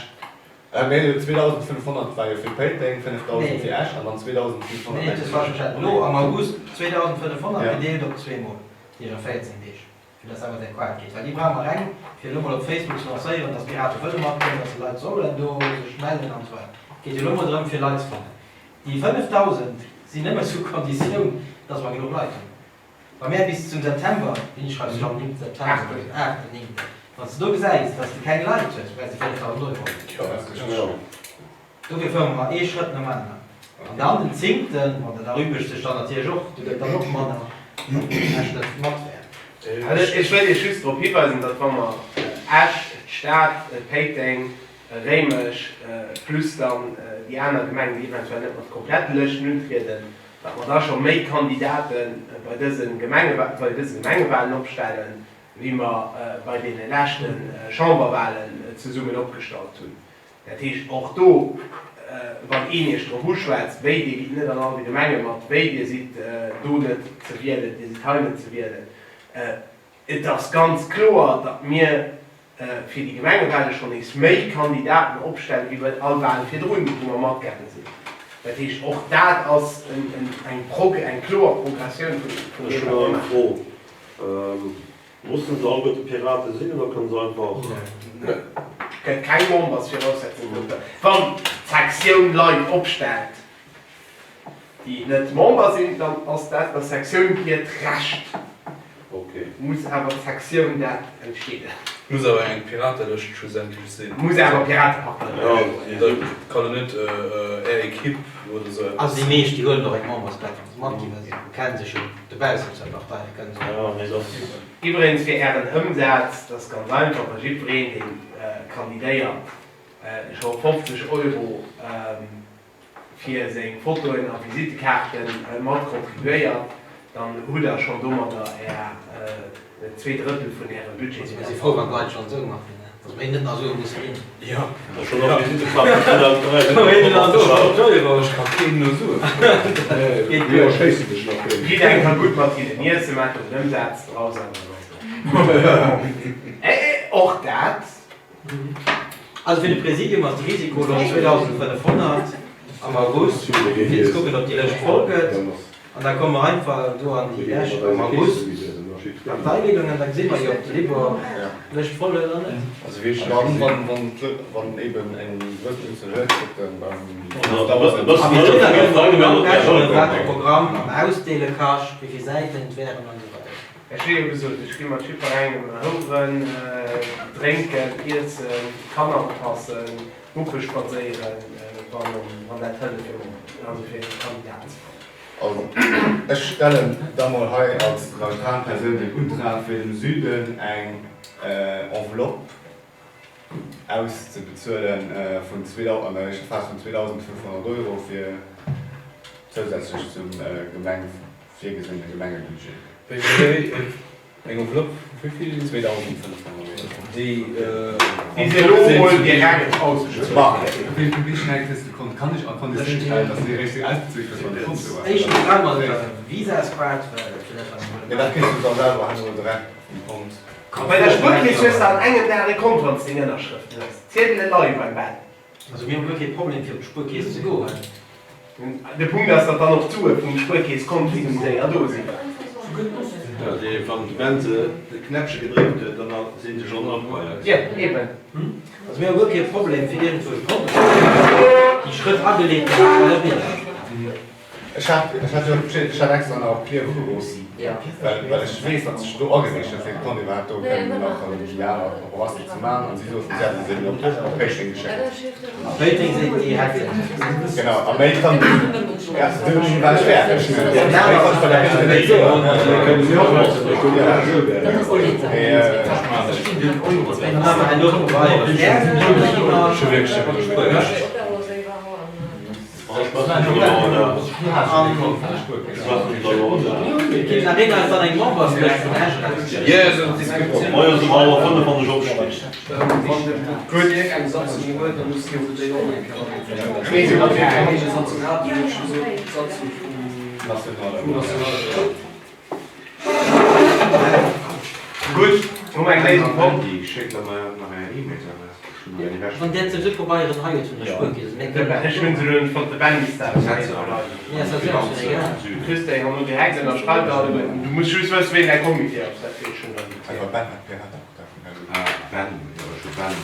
Mee 2.500 war jo fir Péiteng, 5.000 fir Esch an dann 2.500. Nee, dat ass falsch verstanen. Elo am August 2.500 gedeelt op zweemol, déi jo 14 Deeg, fir dass awer adäquat geet. Well déi brauche mer reng, fir elo mol op Facebook ze lancéieren, dass Pirate wëlle matgoen, dass de Leit sollen do sech mellen an esou weider. Geet jo elo mol drëm, fir Leit ze fannen. Déi 5.000 sinn nëmme sous Konditioun, dass mer genuch Leit hunn. Wa mär bis zum September, wéini schreifs du am 9. September oder 8. 9. Wann s de do gesäis, dass de keng Leit hues, brauchs de 5.000 Euro. Dofir fuere mer ee Schrëtt nom aneren. An dann den zéngten, bon, dat erübregt sech dann natierlech och, do gëtt dann och manner, wann Esch net mat wär. Ech wëll Iech just drop hiweisen, datt wa mer Esch, d'Stad, Péiteng, Réimech plus dann déi aner Gemengen, déi eventuell net mat komplette Lëschten untrieden, datt mer da scho méi Kandidate bei dëse Gemengewahlen opstellen, wéi mer bei deene leschte Chamberwahlen zesummen opgestallt hunn. Dat heescht, och do, wann een Iech drop uschwätzt, wéi Dir gitt net an all de Gemenge mat, wéi Dir sidd do net ze wielen, Dir sidd hei net ze wielen, et ass ganz kloer, datt mir fir déi Gemengewahle schonn nees méi Kandidaten opstellen, wéi bei all Wahl virdrun, wou mer matgaange sinn. Dat heescht, och dat ass eng kloer Progressioun vun Ech deem, hunn wat nach mir eng maachen. Fro. Mussen se alleguerte Pirate sinn oder kënnen se einfach. Nö. Gëtt keng Membersviraussetzung dofir. Wann d'Sektioun Leit opstellt, déi net Member sinn, dann ass dat der Sektioun hiert Recht. Muss awer d'Sektioun dat entscheeden. Muss awer eng Piratelëscht schlussendlech sinn. Muss awer Piratepartei sinn. Dat kann jo net Är Equipe oder esou eppes. Also déi meescht déi huelen och eng Memberskaart wann se matginn, well se kennen sech jo dobaussen zur Partei a kënnen se och. Iwwregens fir Ären Ëmsaz, dat ass ganz einfach, wa jiddwereen deen kandidéiert scho 50 Euro fir seng Fotoen a Visittekaarte mat contribuéiert, dann hutt Der schonn domadder Är zweedrëttel vun Ärem Budget. Also mir si frou, wann d'Leit schonn esou matginn, dass mir hinnen net nach Sue musse ginn. Jo. Schonn nach Visittekaarten 2003 Ech ka keen no Sue froen. Geet duer. Jiddereen ka gutt mat hinnen iessen, maacht den Ëmsaz draus an dann ass et och dat. Also fir de Präsidium ass de Risiko elo 2.500 am August, fir ze kucken, ob déi Lëscht voll gëtt. An da komme mer einfach do an déi lescht am August Parteileedung an da gesi mer jo, ob de Libor d'Lëscht voll huet oder net. Wann eben eng grouss Unzuel huet, kritt en dann A bis dohinner kënne mer genau rechnen, wat de Programm am Ausdeele kascht, wéi vill Säiten et wären an esou weider. Ech hu jo gesot, ech gi mat jiddwerengem houeren, drénken, iessen, Kanner oppassen, Muppe spadséieren, wann dat hëlleft fir Member, also fir Kandidat ze kommen. Also, ech stellen da mol hei als neutral Persoun den Untrag fir dem Süden eng Enveloppe auszebezuelen vun an der éischter Phas vun 2.500 Euro fir zousätzlech zum Gemeng virgesinne Gemengebudget. Wéi Eng Enveloppe vu wéi vill? 2.500 Euro. Déi Déi se elo mol direkt ausbezuelt. Wéi wéi schnell kriss de Kont? Kann ech a Konditioun stellen, dass de eréischt ausbezuelt kriss, wann de Kont do ass? Éischt Programm ass iwwer Visa-Squad, well dat fir dat wat mer Mee dat kriss du da selwer herno direkt vum Kont. Bei der Spuerkeess hues de an engem Dag e Kont, wann s deng Ënnerschrëft hues. Ziedele leie beim Ben. Also mir hu guer kee Problem fir op d'Spuerkeess ze goen. De Punkt ass, datt dann och d'Sue vum Spuerkeesskont vill méi séier do sinn. Wann de Ben se de Knäppche gedréckt huet, dann sinn se schonn op bei eis. Jo, eben. Also mir hu guer kee Problem fir iergendwou e Konto ze opmaachen. Déi Schrëtt ageleet ginn bei der Bierger. Ech hat ech hat jo ech hat extra nach op Klierf ugeruff, well well ech weess, datt ech do agereecht hunn, fir de Compte iwwerhaapt do kënnen nach déi aner Paperassen ze maachen, an si soten, si hätte se op op Péiteng geschéckt. A Péiteng seet déi hätt se net. Genau, a méi kann ja dunn war ech fäerdeg, méi konnt ech bei der Péiteng net soen. Mee. Dann maache mer herno d'Pabeiere fäerdeg. Gutt, hu mer eng Léisung fonnt? Wann där ze vill Pabeieren hei huet vun der Spuerkeess, mir kënnen. Ech hunn se elo net fonnt, de Benny ass dat. Mir ass dat selwer schon egal. Du kriss déi herno direkt ënnerschreift alleguerten. Du muss just wëssen, ween däi Comité ass, dat weess ech schon dann. Einfach Ben hat Piratepartei vun Hellewell. Ah Ben, jo ech hu Ben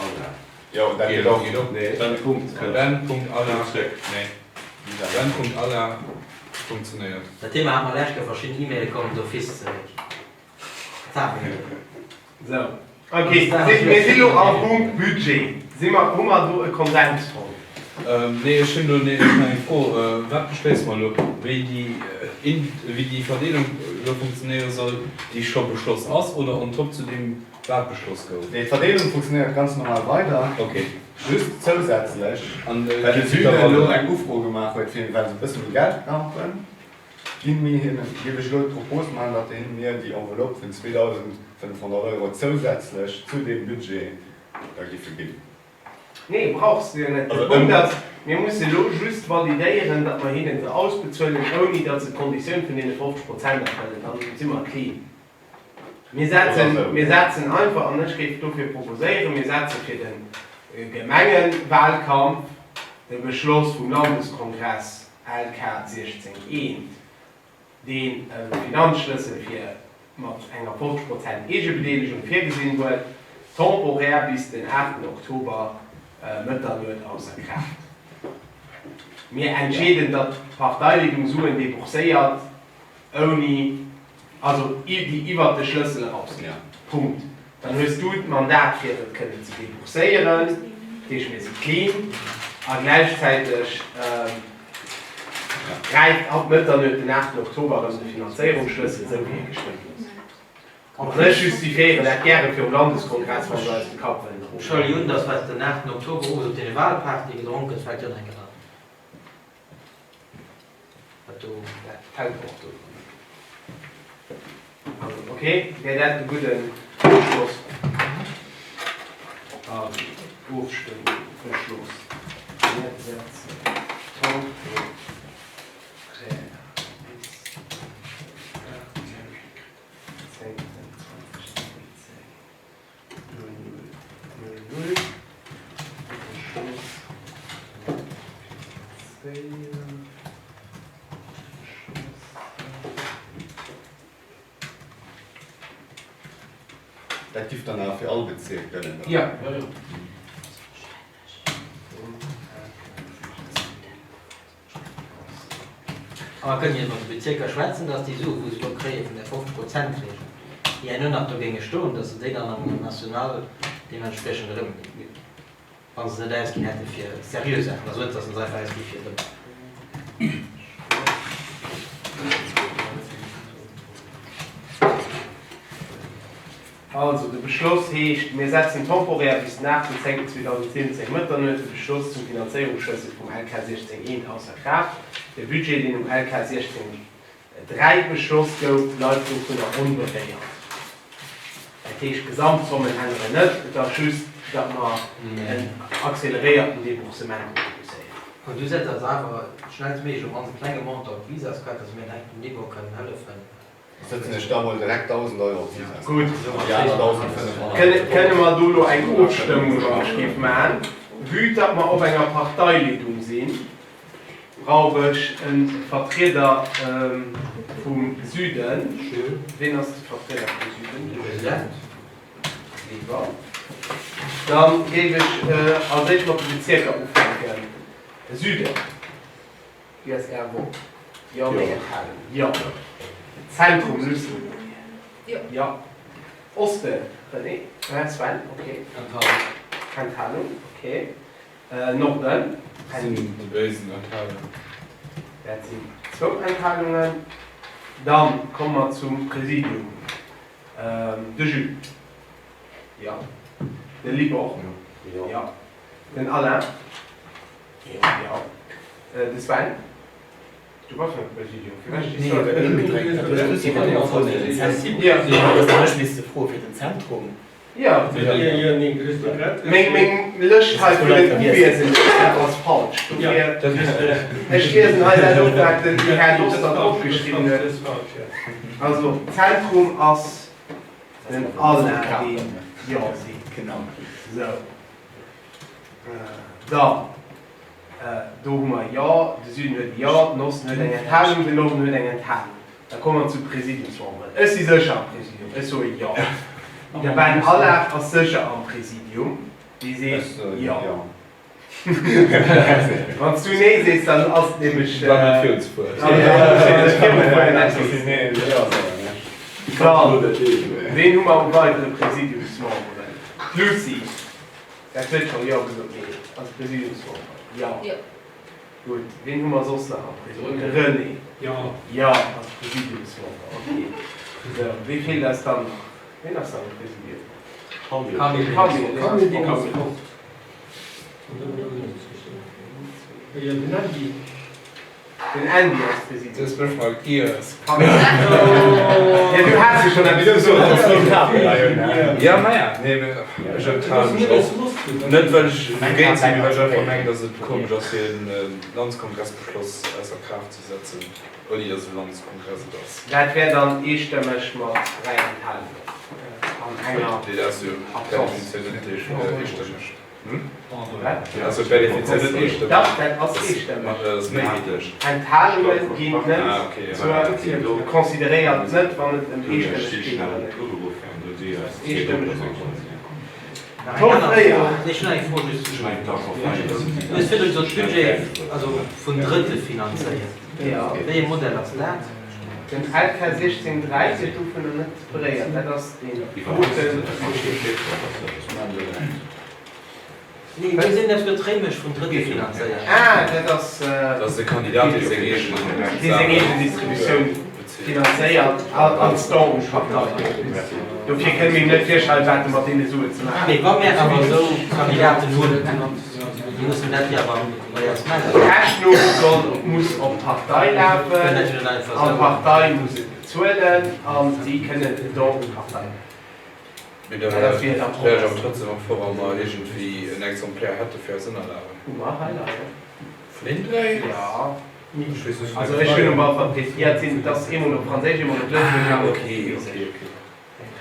all Dag. Jo, dat geet och. Nee. Ben Punkt Ben Punkt Alain Nee. Ben Punkt Alain funktionéiert. Dat Thema hat mer lescht Kéier verschidden E-Maile kommen d'office zeréck. Dat hate mer jo. Sou, ok, mir si lo am Punkt Budget. Si mer, hu mer do e Konsens fonnt? Nee, ech hunn do nach eng Fro. Wat beschléisse mer elo? Wéi déi, wéi déi Verdeelung elo funktionéiere soll, déi scho beschloss ass, oder on top zu deem, wat beschloss gouf? Nee, d'Verdeelung funktionéiert ganz normal weider. Ok. Just zousätzlech, well de Süden elo eng Ufro gemaach huet, fir, well se e bësse méi Geld brauchen, Ginn mir hinnen, géif ech elo d'Propos maachen, datt hinne mir déi Enveloppe vun 2.500 Euro zousätzlech zu deem Budget da giffe ginn. Nee, brauchs de jo net. De Punkt ass, mir musse elo just validéieren, datt mer hinnen se ausbezuelen, ouni datt se d'Konditioun vun deene 50 Prozent erfëllen. Dann si mer clean. Mir setzen, mir setzen einfach, an ech géif dofir proposéieren, mir setze fir de Gemengewahlkampf de Beschloss vum Landeskongress LK 16 I, deen e Finanzschlëssel fir mat enger 50 Prozent Eegebedeelegung virgesinn huet, temporär bis den 8 Oktober Mëtternuet ausser Kraaft. Mir entscheeden, datt d'Parteileedung Suen debourséiert, ouni, also déi iwwert de Schlëssel erausginn. Punkt. Dann hues du d'Mandat fir et kënnen ze debourséieren, dat heescht mir si clean a gläichzäiteg gräift ab Mëtternuet den 8 Oktober erëm de Finanzéierungsschlëssel, esou wéi e gestëmmt ass. An ech justifiéieren dat gäre virum Landeskongress, wa se eis de Kapp wëllen Ech huele jo un, datt wat den 8 Oktober owes op deene Wahlpartye gedronk gëtt, fält jo och nach eng Kéier an. Dat do, dat fält och do dran. Also, ok, wär dat e gudden Beschloss? Also, Ofstëmmung, Beschloss, Mir setzen temporär bis den 8.10.2017. Dat giff dann awer fir all Bezierk gëllen, oder? Jo. A mer kënnen jo mat de Bezierker schwätzen, dass déi Sue wou se elo kréie vun där 50 Prozent Reegel, déi herno nach do géinge stoen, dass se déi dann am National deementspriechend erëmginn, wa se se net ausginn hätte fir seriö Saachen, also net, dass se se einfach ausgi fir de. Also, de Beschloss heescht, Mir setzen temporär bis den 8.10.2017 Mëtternuet de Beschloss zum Finanzéierungsschlëssel vum LK 16 I ausser Kraaft. De Budget, deen um LK 16 3 beschloss gouf, bleift dovunner onberéiert. Dat heescht, d'Gesamtzommen änneren net, et ass just, datt mer en acceleréierten Déboursement introduzéieren. An du setz eis awer schnellstméiglech op mannst e klenge Montant op d'Visaskaart, dass mir direkt dem Libor kënnen hëllefen. Sëtzen ech da mol direkt 1.000 Euro op d'Visa. Gutt, Déi aner 1.500. Kënne mer do elo eng Ofstëmmung, wann ech géif maachen? Vue datt mer op enger Parteileedung sinn, brauch ech e Vertrieder vum Süden. Ween ass de Vertrieder vum Süden? De President. Weber. Da géif ech als éischt mat de Bezierker ufänken. Süden. Wéi ass Är Vott? Jo, nee, Enthalung? Jo. Zentrum, Lucie? Jo. Osten, René? Sven? Ok. Enthalung. Enthalung, ok. Norden? Sinn déi Béisen, Enthalung. Dat sinn zwou Enthalungen. Dann komme mer zum Präsidium. De Jules? Jo. De Libor? Jo. Den Alain? Jo. De Sven? Du bass am Präsidium, firwat stees du da? Ech misste froe fir den Zentrum. Jo. Meng Lëscht hei vun den Uwiesenden ass falsch. Dofir, ech liesen hei dat op, wat den Här Dostert opgeschriwwen huet. Also, Zentrum ass den Alain, deen Jo seet. Sou. Dann, do hu mer Jo, de Süden huet e Jo, den Osten huet eng Enthalung, den Norden huet eng Enthalung. Da komme mer zu Presidiumsmemberen. Ech si sécher am Presidium, ech soe Jo. De Ben Allard ass sécher am Presidium. Wie seet Jo? Wann s du Nee sees, dann ass et nämlech. Dann net virunzefueren. Dann, ween hu mer u weidere Präsidiumsmemberen? D'Lucie, dat huet scho Jo gesot. Nee, als Präsidiumsmember? Jo. Gutt, ween hu mer soss nach am Präsidium? De René? Jo. Jo, als Präsidiumsmember, okay. Sou, wee feelt eis dann nach? Ween ass dann am Präsidium? Camille. Camille, deen ass fort. Den Andy. Den Andy ass President. Du hues mech mol giess. Jo, du has jo schonn eppes gesot. Jo, maja, nee, mee ech enthale mech och. Net well ech dogéint sinn, mee well ech einfach mengen, datt et komesch ass, fir e Landeskongressbeschloss ausser Kraaft ze setzen, ouni datt e Landeskongress et ass. Dat wär dann eestëmmeg mat 3 Enthalungen an enger Nee, dat ass jo per Absence. Definitioun net eestëmmeg. Also per Definitioun net eestëmmeg. Dach, dat ass eestëmmeg. Dat ass méiheetlech. Enthalunge ginn net zur, consideréiert net, wann et ëm eestëmmeg geet oder net. Eestëmmeg. Punkt 4. Ech hunn eng Fro just. Du hues virdru gesot, Budget, also vun Drëtte finanzéiert. Wéi ee Modell ass dat? Den LK 16,3 gëtt dovunner net beréiert. Dat ass deen doten. Nee, mir sinn eppes gëtt Réimech vun Drëtte finanzéiert. Ah, dat ass. Dat ass de Kandidat, dee seng eegen. Dee seng eegen Distributioun finanzéiert als Don un d'Partei. Dofir kënne mir him net virschreiwen, wat e mat deene Suen ze maachen huet. Mee wa mir awer esou Kandidaten hunn, da mussen dat jo awer bei eis mellen. D'Rechnung soll, muss op d'Partei lafen an d'Partei muss et bezuelen a si kënnen en Don un d'Partei maachen. Mee da wär ech awer trotzdem och frou, wa mer iergendwéi en Exemplaire hätte fir eis Ënnerlagen. Hu mer hei leien. Vun deenen 3? Jo. Ech weess net, Also ech hunn op alle Fall d'Péti, ja, et sinn, et ass eemol op Franséisch, eemol op Lëtzebuergesch an Ah, op ok, ok, Portugisesch. ok.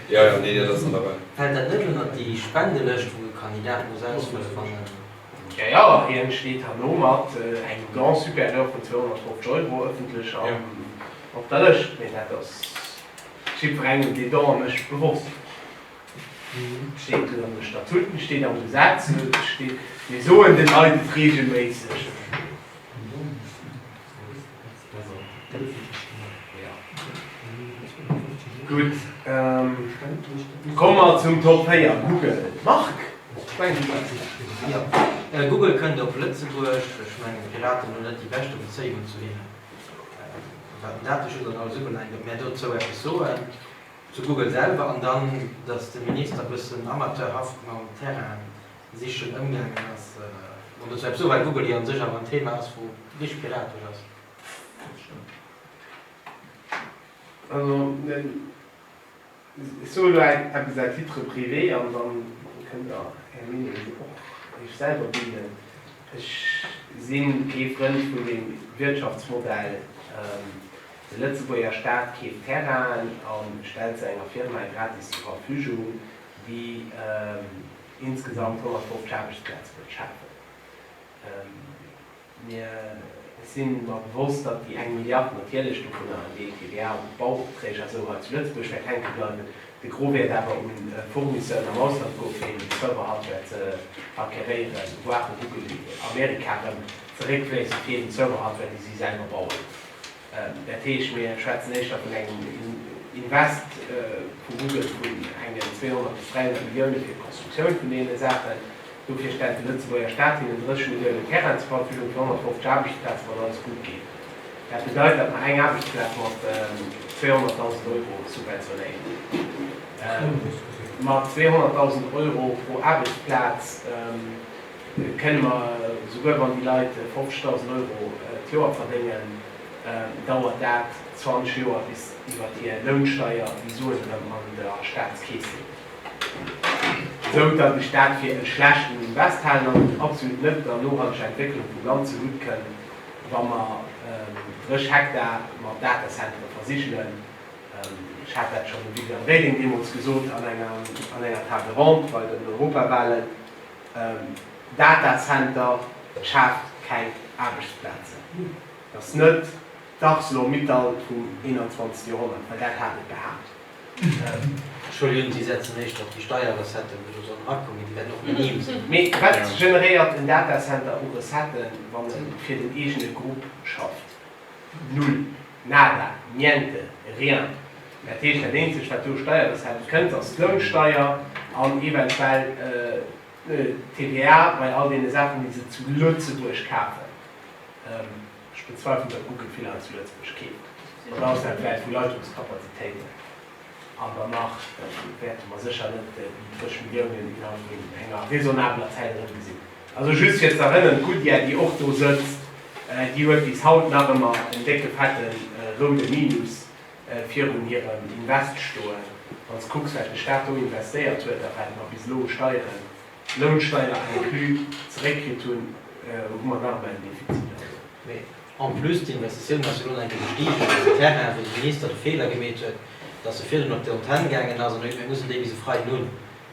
Jo, jo, nee, dat ass an der Rei. Fält dat net ënnert déi Spendelëscht, wou e Kandidat muss ausfëllen, wann en. Jo, jo, hien steet herno mat engem Don supérieur vun 250 Euro ëffentlech an op der Lëscht, mee dat ass. Jiddwerengem dee Don mécht bewosst. Steet an de Statuten, steet am Gesetz, steet, mir soen den Leit et reegelméisseg. Gutt, komme mer zum Top 4, Google. Marc, ech mengen du bass. Jo, Google kënnt op Lëtzebuerg. Ech mengen, d'Piraten hunn net déi beschte Bezéiungen zu hinnen. Wat den Dateschutz an alles ubelaangt, ob mär dozou eppes soen, zu Google selwer, an dann, datt de Minister e bëssen amateurhaft mam Terrain sichen ëmgaangen ass, bon, dozou eppes soen, well Google jo an sech awer en Thema ass, wou richteg piratesch ass. Also, Ech soe lo eppes à titre privé an dann kënnt der Är Meenung och Iech selwer bilden. Ech si kee Frënd vun deem Wirtschaftsmodell, de Lëtzebuerger Staat keeft Terrainen a stellt se enger Firma gratis zur Verfügung, déi insgesamt 150 Aarbechtsplaze wëllt schafen. Mir si mer bewosst, datt déi eng Milliard natierlech dovunner en Deel TVA op d'Bauopträg a sou hei zu Lëtzebuerg wäert hänke bleiwen. De Gros wäert awer un Fournisseuren am Ausland goen, fir eben d'Server-Hardware ze acqueréieren, voire Google Amerika erëm zeréckfléissen, fir eben d'Server-Hardware, déi si selwer bauen. Dat heescht, mir schwätzen éischter vun engem Invest vu Google vun engen 200 bis 300 Millioune fir d'Konstruktioun vun deene Saachen. Dofir stellt de Lëtzebuerger Staat hinnen 30 Milliounen Terrain zur Verfügung fir 150 Aarbechtsplazen, wann alles gutt geet. Dat bedeit, datt mer eng Aarbechtsplaz mat 200.000 Euro subventionéieren. Mat 200.000 Euro pro Aarbechtsplaz kënne mer, souguer wann déi Leit 50.000 Euro d'Joer verdéngen, dauert dat 20 Joer, bis iwwer hir Lounsteier déi Suen erëm an der Staatskeess sinn. Esou datt ech dat fir e schlechten Invest halen an et absolut net der nohalteger Entwécklung vum Land zegutt kënn, wa mer 30 Hektar mat Datacentere versigelen. Ech hat dat schonn dem Viviane Reding deemools gesot an enger Table ronde bei den Europawahlen. Datacenter schaaft keng Aarbechtsplazen. Et ass net d'Arcelor-Mittal vum 21. Joerhonnert, well dat hat et behaapt. Ech huelen un, si setzen éischter op déi Steierrecetten, wou do sollen erakommen, mee déi wäerten och minim sinn. Mee wat generéiert en Datacenter u Recetten, wann e fir den eegene Grupp schafft? Null. Nada. Niente. Rien. Dat heescht, dat eenzegt, wat do u Steierrecetten kënnt, ass d'Lounsteier an eventuell d'TVA bei all deene Saachen, déi se zu Lëtzebuerg kafen. Ech bezweifelen, datt Google vill hei zu Lëtzebuerg keeft. Oder ass dat vläicht vu Leitungskapazitéiten? An danach wäerte mer sécher net déi frësch Milliounen innerhalb vun enger raisonnabeler Zäit erëmgesinn. Also just fir ze erënneren, d'Goodyear, déi och do sëtzt, déi huet bis haut nach ëmmer en décke fette roude Minus virun hirem Invest stoen. Wann s de kucks, wat de Staat do investéiert huet a wat mer bis elo u Steieren, Lounsteier inclus, zeréckkritt hunn, hu mer nach ëmmer en Defizit. Mee en plus, d'Investitioun ass jo elo nach eng Kéier gestigen op dësem Terrain, wou de Minister de Feeler gemeet huet, dass e virdrun op déi Antenn gaangen ass an huet, mir mussen déi bis e Freiden hunn.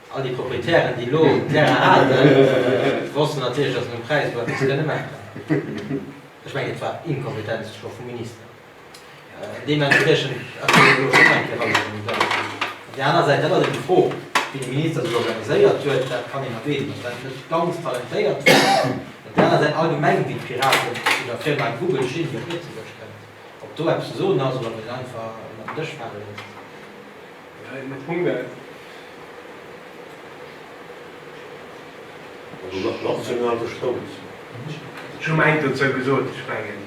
All déi Proprietären, déi elo den Terrain haten, wossten natierlech, dass se nom Präis elo eppes kënne maachen. Ech mengen, et war Inkompetenz scho vum Minister. Deementspriechend ass dat elo schonn eng Kéier alles an den Dall. Op där aner Säit, dat ass eben d'Fro, wéi de Minister sech organiséiert huet, dat kann een erwähnen, datt dat net ganz talentéiert war. Op där aner Säit allgemeng, wéi d'Piraten zu der Firma Google stinn, déi op Lëtzebuerg kënnt, ob do eppes ze soen ass oder ob een et einfach ënner den Dësch fale léisst. Also national bestëmmt. Ech hu mäint dozou gesot. Ech mengen,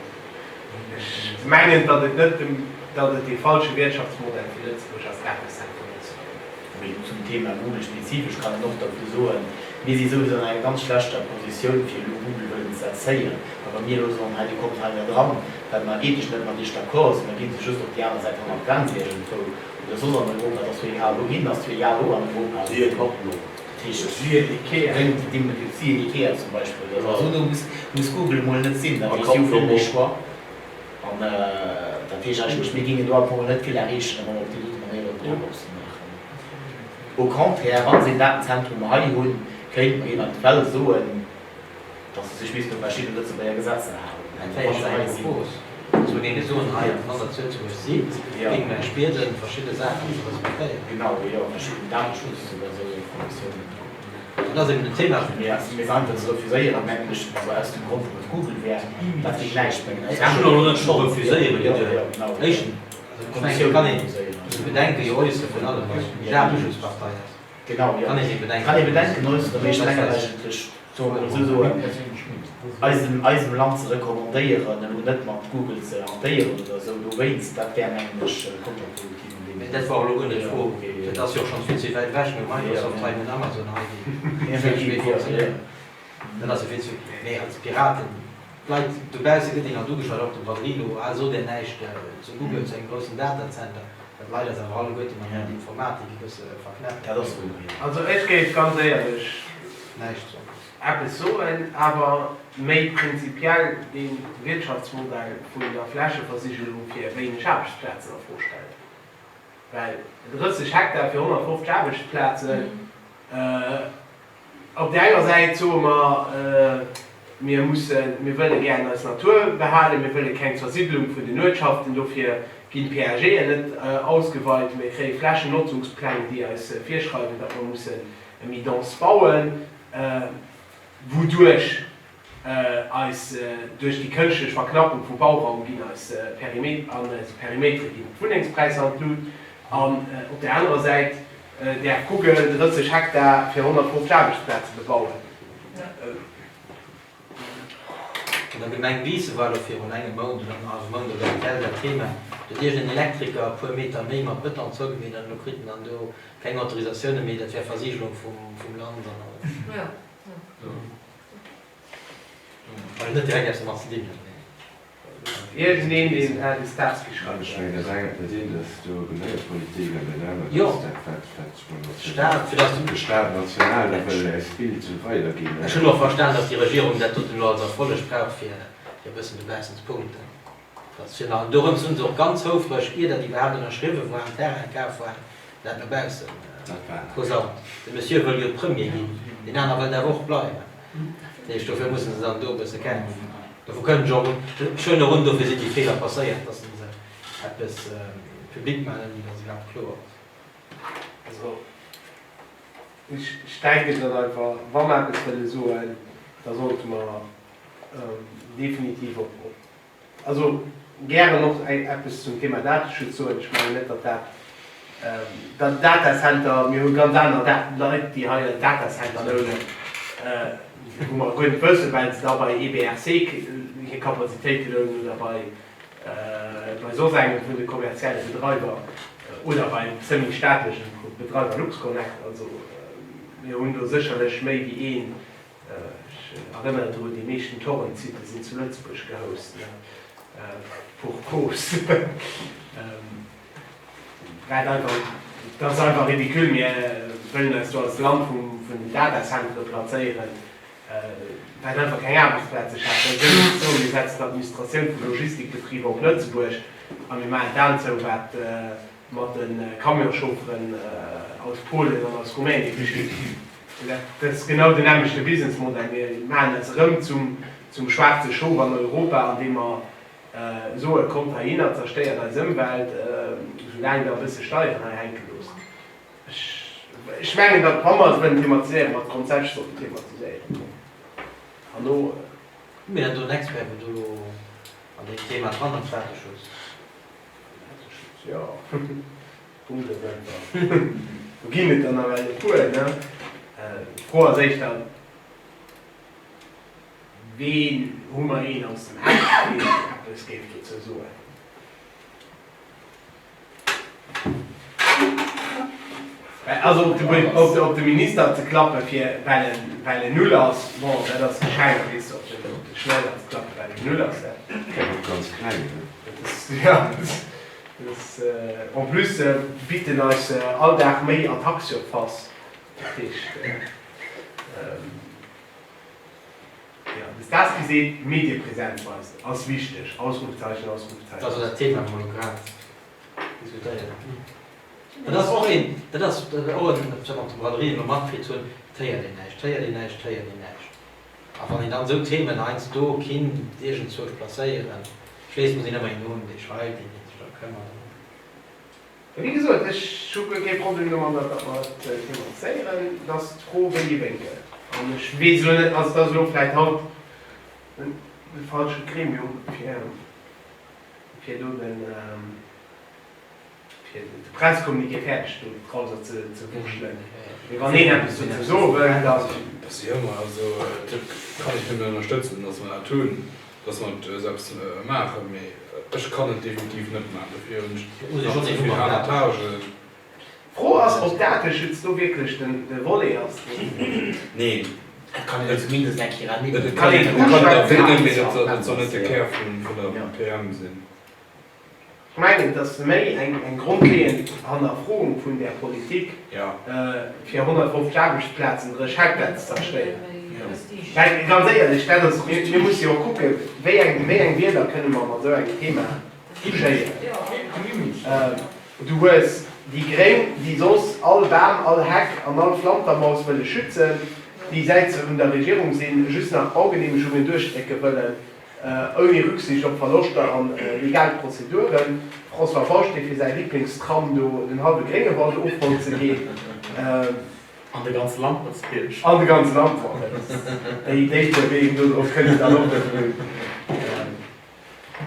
ech mengen, datt et net dem, datt et dee falsche Wirtschaftsmodell fir Lëtzebuerg ass, Datenzentren opzebauen. Mee zum Thema Google spezifesch kann een och dervu soen, mir si souwisou an enger ganz schlechter Positioun, fir elo Google wëllen ze erzéien. Well wa mir elo soen, hei dir kommt hei net eran, well mer ethesch net mat iech d'accord sinn, da gi se just op déi aner Säit hannert d'Grenz iergendwou oder soss an Europa. Et ass jo egal wouhin, ass jo egal wou an Europa. Siehe Katalog. Dat heescht, siehe Ikea zum Beispill. Also do muss Google emol net sinn. Dat heescht, si hu vill méi Choix. An dat heescht eigentlech, mir géingen do am Fong net vill erreechen, wa mer op déi dote Manéier do Drock op se maachen. Au contraire, wa se een Datenzentrum hei hunn, kéinte mer eventuell soen, datt se sech missten u verschidde Lëtzebuerger Gesetzer halen. Dat wär jo schonn eng Propos, dass mer géinge soen, hei, wann Der zu Lëtzebuerg sidd, géinge mer Iech bieden, verschidde Saachen ze respektéieren. Genau, jo, verschidden Dateschutz oder esou Informatiounen. Dat ass eben den Thema. Mee se einfach ze refuséieren, mengen ech, also aus dem Grond, datt et Google wär, dat géing näischt bréngen. Ech hunn och elo net scho refuséiere geduecht. Éischtens, ech mengen, et kann een seng Bedenke jo äussere virun allem, well et eng Dateschutzpartei ass. Genau, jo. Kann ee seng Bedenken Kann ee Bedenken äusseren, mee ech mengen eigentlech, soe mer esou soen, eisem, eisem Land ze recommandéieren, elo net mat Google ze hantéieren oder esou dowéinst, dat wär, mengen ech, kontraproduktiv an deem Mee dat war och elo guer net d'Fro. Dat ass jo och schonns vill ze wäit ewech. Mir hu Microsoft hei, mir hunn Amazon hei, déi wierklech méi funktionéieren. Dat ass jo vill ze, mee als Piraten, d'Leit dobausse gëtt een alt ugeschwat, och de Braderie elo, ah, sot Där näischt zu Google, zu engem groussen Datacenter. Dat Leit eis awer alleguerte mat der Informatik e bësse verknäppen. Dat ass wouer, jo. Also ech géif ganz éierlech näischt soen. Eppes soen, awer méi prinzipiell dee Wirtschaftsmodell vun der Flächeversigelung fir wéineg Aarbechtsplazen a Fro stellen. Well 30 Hektar fir 150 Aarbechtsplazen, Op där enger Säit soe mer, mir mussen, mir wëlle gären eis Natur behalen, mir wëlle keng Zersiddlung vun den Uertschaften, dofir ginn d'PAGen net ausgeweit, mir kréie Flächennotzungspläng, déi eis virschreiwen, datt mer musse méi dense bauen, wouduerch eis duerch déi kënschtlech Verknappung vum Bauraum ginn eis an eise Perimetere ginn d'Wunnengspräisser an d'Lut an op där anerer Säit däerf Google 30 Hektar fir 150 Aarbechtsplaze bebauen. An der Gemeng Biissen war elo virun engem Mount oder engem hallwe Mount oder rtl dat Thema, do huet iergend en Elektriker e puer Meter méi mat Bëton zougemeet an elo kritt en dann do keng Autorisatioune méi, dat wär Versigelung vum Land an alles. Well net direkt eppes domat ze dinn huet, mee. Iergendeen, deen Andy Starsky schreift. Ech mengen, dat eng dat eent ass do Gemengepolitik an dat anert Jo. ass dat, wat, wat ech mol mat Staat, fir dass de Staat national da wëll äis Bild weiderginn. Ech hunn och verstan, dass déi Regierung dat doten elo als Erfolleg brauch, fir fir e bëssen dobaussen ze punkten. Dass fir nach, dorëms hu se och ganz houfreg, ier dat iwwerhaapt ënnerschriwwen war an Terrain kaf war, dat no baussen posaunt. De Monsieur wëll jo Premier ginn, deen aner wëllt awer och bleiwen. Dat heescht, dofir musse se dann do e bësse kämpfen. Dovu kënnen ech och, ech huelen och un, dofir sinn déi Feeler passéiert, dass se eppes public maachen, ouni dass iwwerhaapt kloer ass. Also ech denken, datt einfach, wa mer eppes wëlle soen, da sollte mer definitiv op, also gären och eppes zum Thema Dateschutz soen. Ech mengen net, datt dat, dat Datacenter, mir hu ganz aner Leit, déi hei en Datacenter lounen, wou mer guer net wëssen, well se da bei EBRC hir Kapazitéite lounen oder bei bei soss engem vun de kommerzielle Bedreiwer oder beim semi-staatlechen Bedreiwer LuxConnect. Also mir hunn do sécherlech méi wéi een. Ech erënneren drun, déi meeschten Torrent-Sitte sinn zu Lëtzebuerg gehost, pour cause. Wat einfach, dat ass einfach ridicule. Mir wëllen eis do als Land vun den Datacentere plazéieren. Wat einfach keng Aarbechtsplaze schaaft. Dat ass esou, mir setzen d'Administratioun vu Logistikbetriber op Lëtzebuerg a mir maachen d'Aen zou, wat mat de Camionschaufferen aus Polen an aus Rumänien geschitt. Dat ass genau den nämmlechte Businessmodell. Mir maachen eis erëm zum schwaarze Schof an Europa, andeem mer soen, Kommt heihinner, zerstéiert eis Ëmwelt, soulaang der e bësse Steieren hei hänke loosst. Ech mengen, datt, wa mer et wëllen thematiséieren, mer et grondsätzlech sollten thematiséieren. An do. Hu mir dann do en Expert, wou do elo an deem Thema dran ass, Dateschutz? Dateschutz, jo. Punkt ass einfach, do ginn et der nawell e puer, ne? D'Fro ass éischter, Ween, hu mer een aus dem Eck, deen eppes géif dozou soen? Also op de Minister ze klappe fir well en well en null ass, bon dat ass geschenkt, weess de, op de Schneider ze klappe well en null ass, dat. Keng och ganz kleng, ne? Dat ass, jo, dat ass, en plus bitt en eis all Dag méi Attaque-surface, dat heescht. Jo, de Starsky seet, Mediepresenz weisen ass wichteg, Ausrufezeichen, Ausrufezeichen. Dat ass dat Thema, wou mer elo grad diskutéieren. Dat ass och een, dat ass och en, wat mer op de Braderien elo matkritt hunn, et héiert een näischt, et héiert een näischt, et héiert een näischt. A wann een dann esou Themen heiansdo kinnt iergendzwousch placéieren, ech weess, et muss een ëmmer een hunn, dee schreift, een, dee sech drëm këmmert. Wéi gesot, ech hu guer kee Problem domadder, datt mer et thematiséieren. Et ass d'Fro, wéi ee Wénkel. An ech weess elo net, also et ass elo vläicht haut de falsche Gremium, fir, fir do de, fir de Presscommuniqué fäerdeg do drauser ze, ze wurschtelen. Mee wann een eppes dozou soe wëll, da. Jo, ma also dat kann ech nëmmen ënnerstëtzen, datt mer dat hunn. Dass mer esou eppes maachen, mee ech kann et definitiv net maachen, dofir hunn ech nach ze vill aner Tâchen. D'Fro ass, ob Dateschutz do wierklech de Volet ass, deen. Neen. Et kann een et zumindest eng Kéier ernimmen. Et kann een et erwänen, mee dat soll net de Kär vun der PM sinn. Ech mengen, et ass méi eng grondleeënd Hannerfroung vun där Politik, fir 150 Aarbechtsplazen 30 Hektar ze zerstéieren. Well ganz éierlech, dat ass, mir musse jo och kucken, wéi eng, wéi eng Wieler kënne mer mat esou engem Thema touchéieren. Du hues déi Gréng, déi soss all Bam, all Heck an all Flantermaus wëlle schützen, déi, säit se un der Regierung sinn, just nach Baugeneemegungen duerchdrécke wëllen. Ouni Rücksicht op Verloschter an legal Prozeduren. François Bausch, dee fir säi Liblingstram do den halwe Gréngewald ofholze geet. An de ganze Lampertsbierg. An de ganze Lampertsbierg. Déi, déi Bewegung do drop kënnt dann och net un.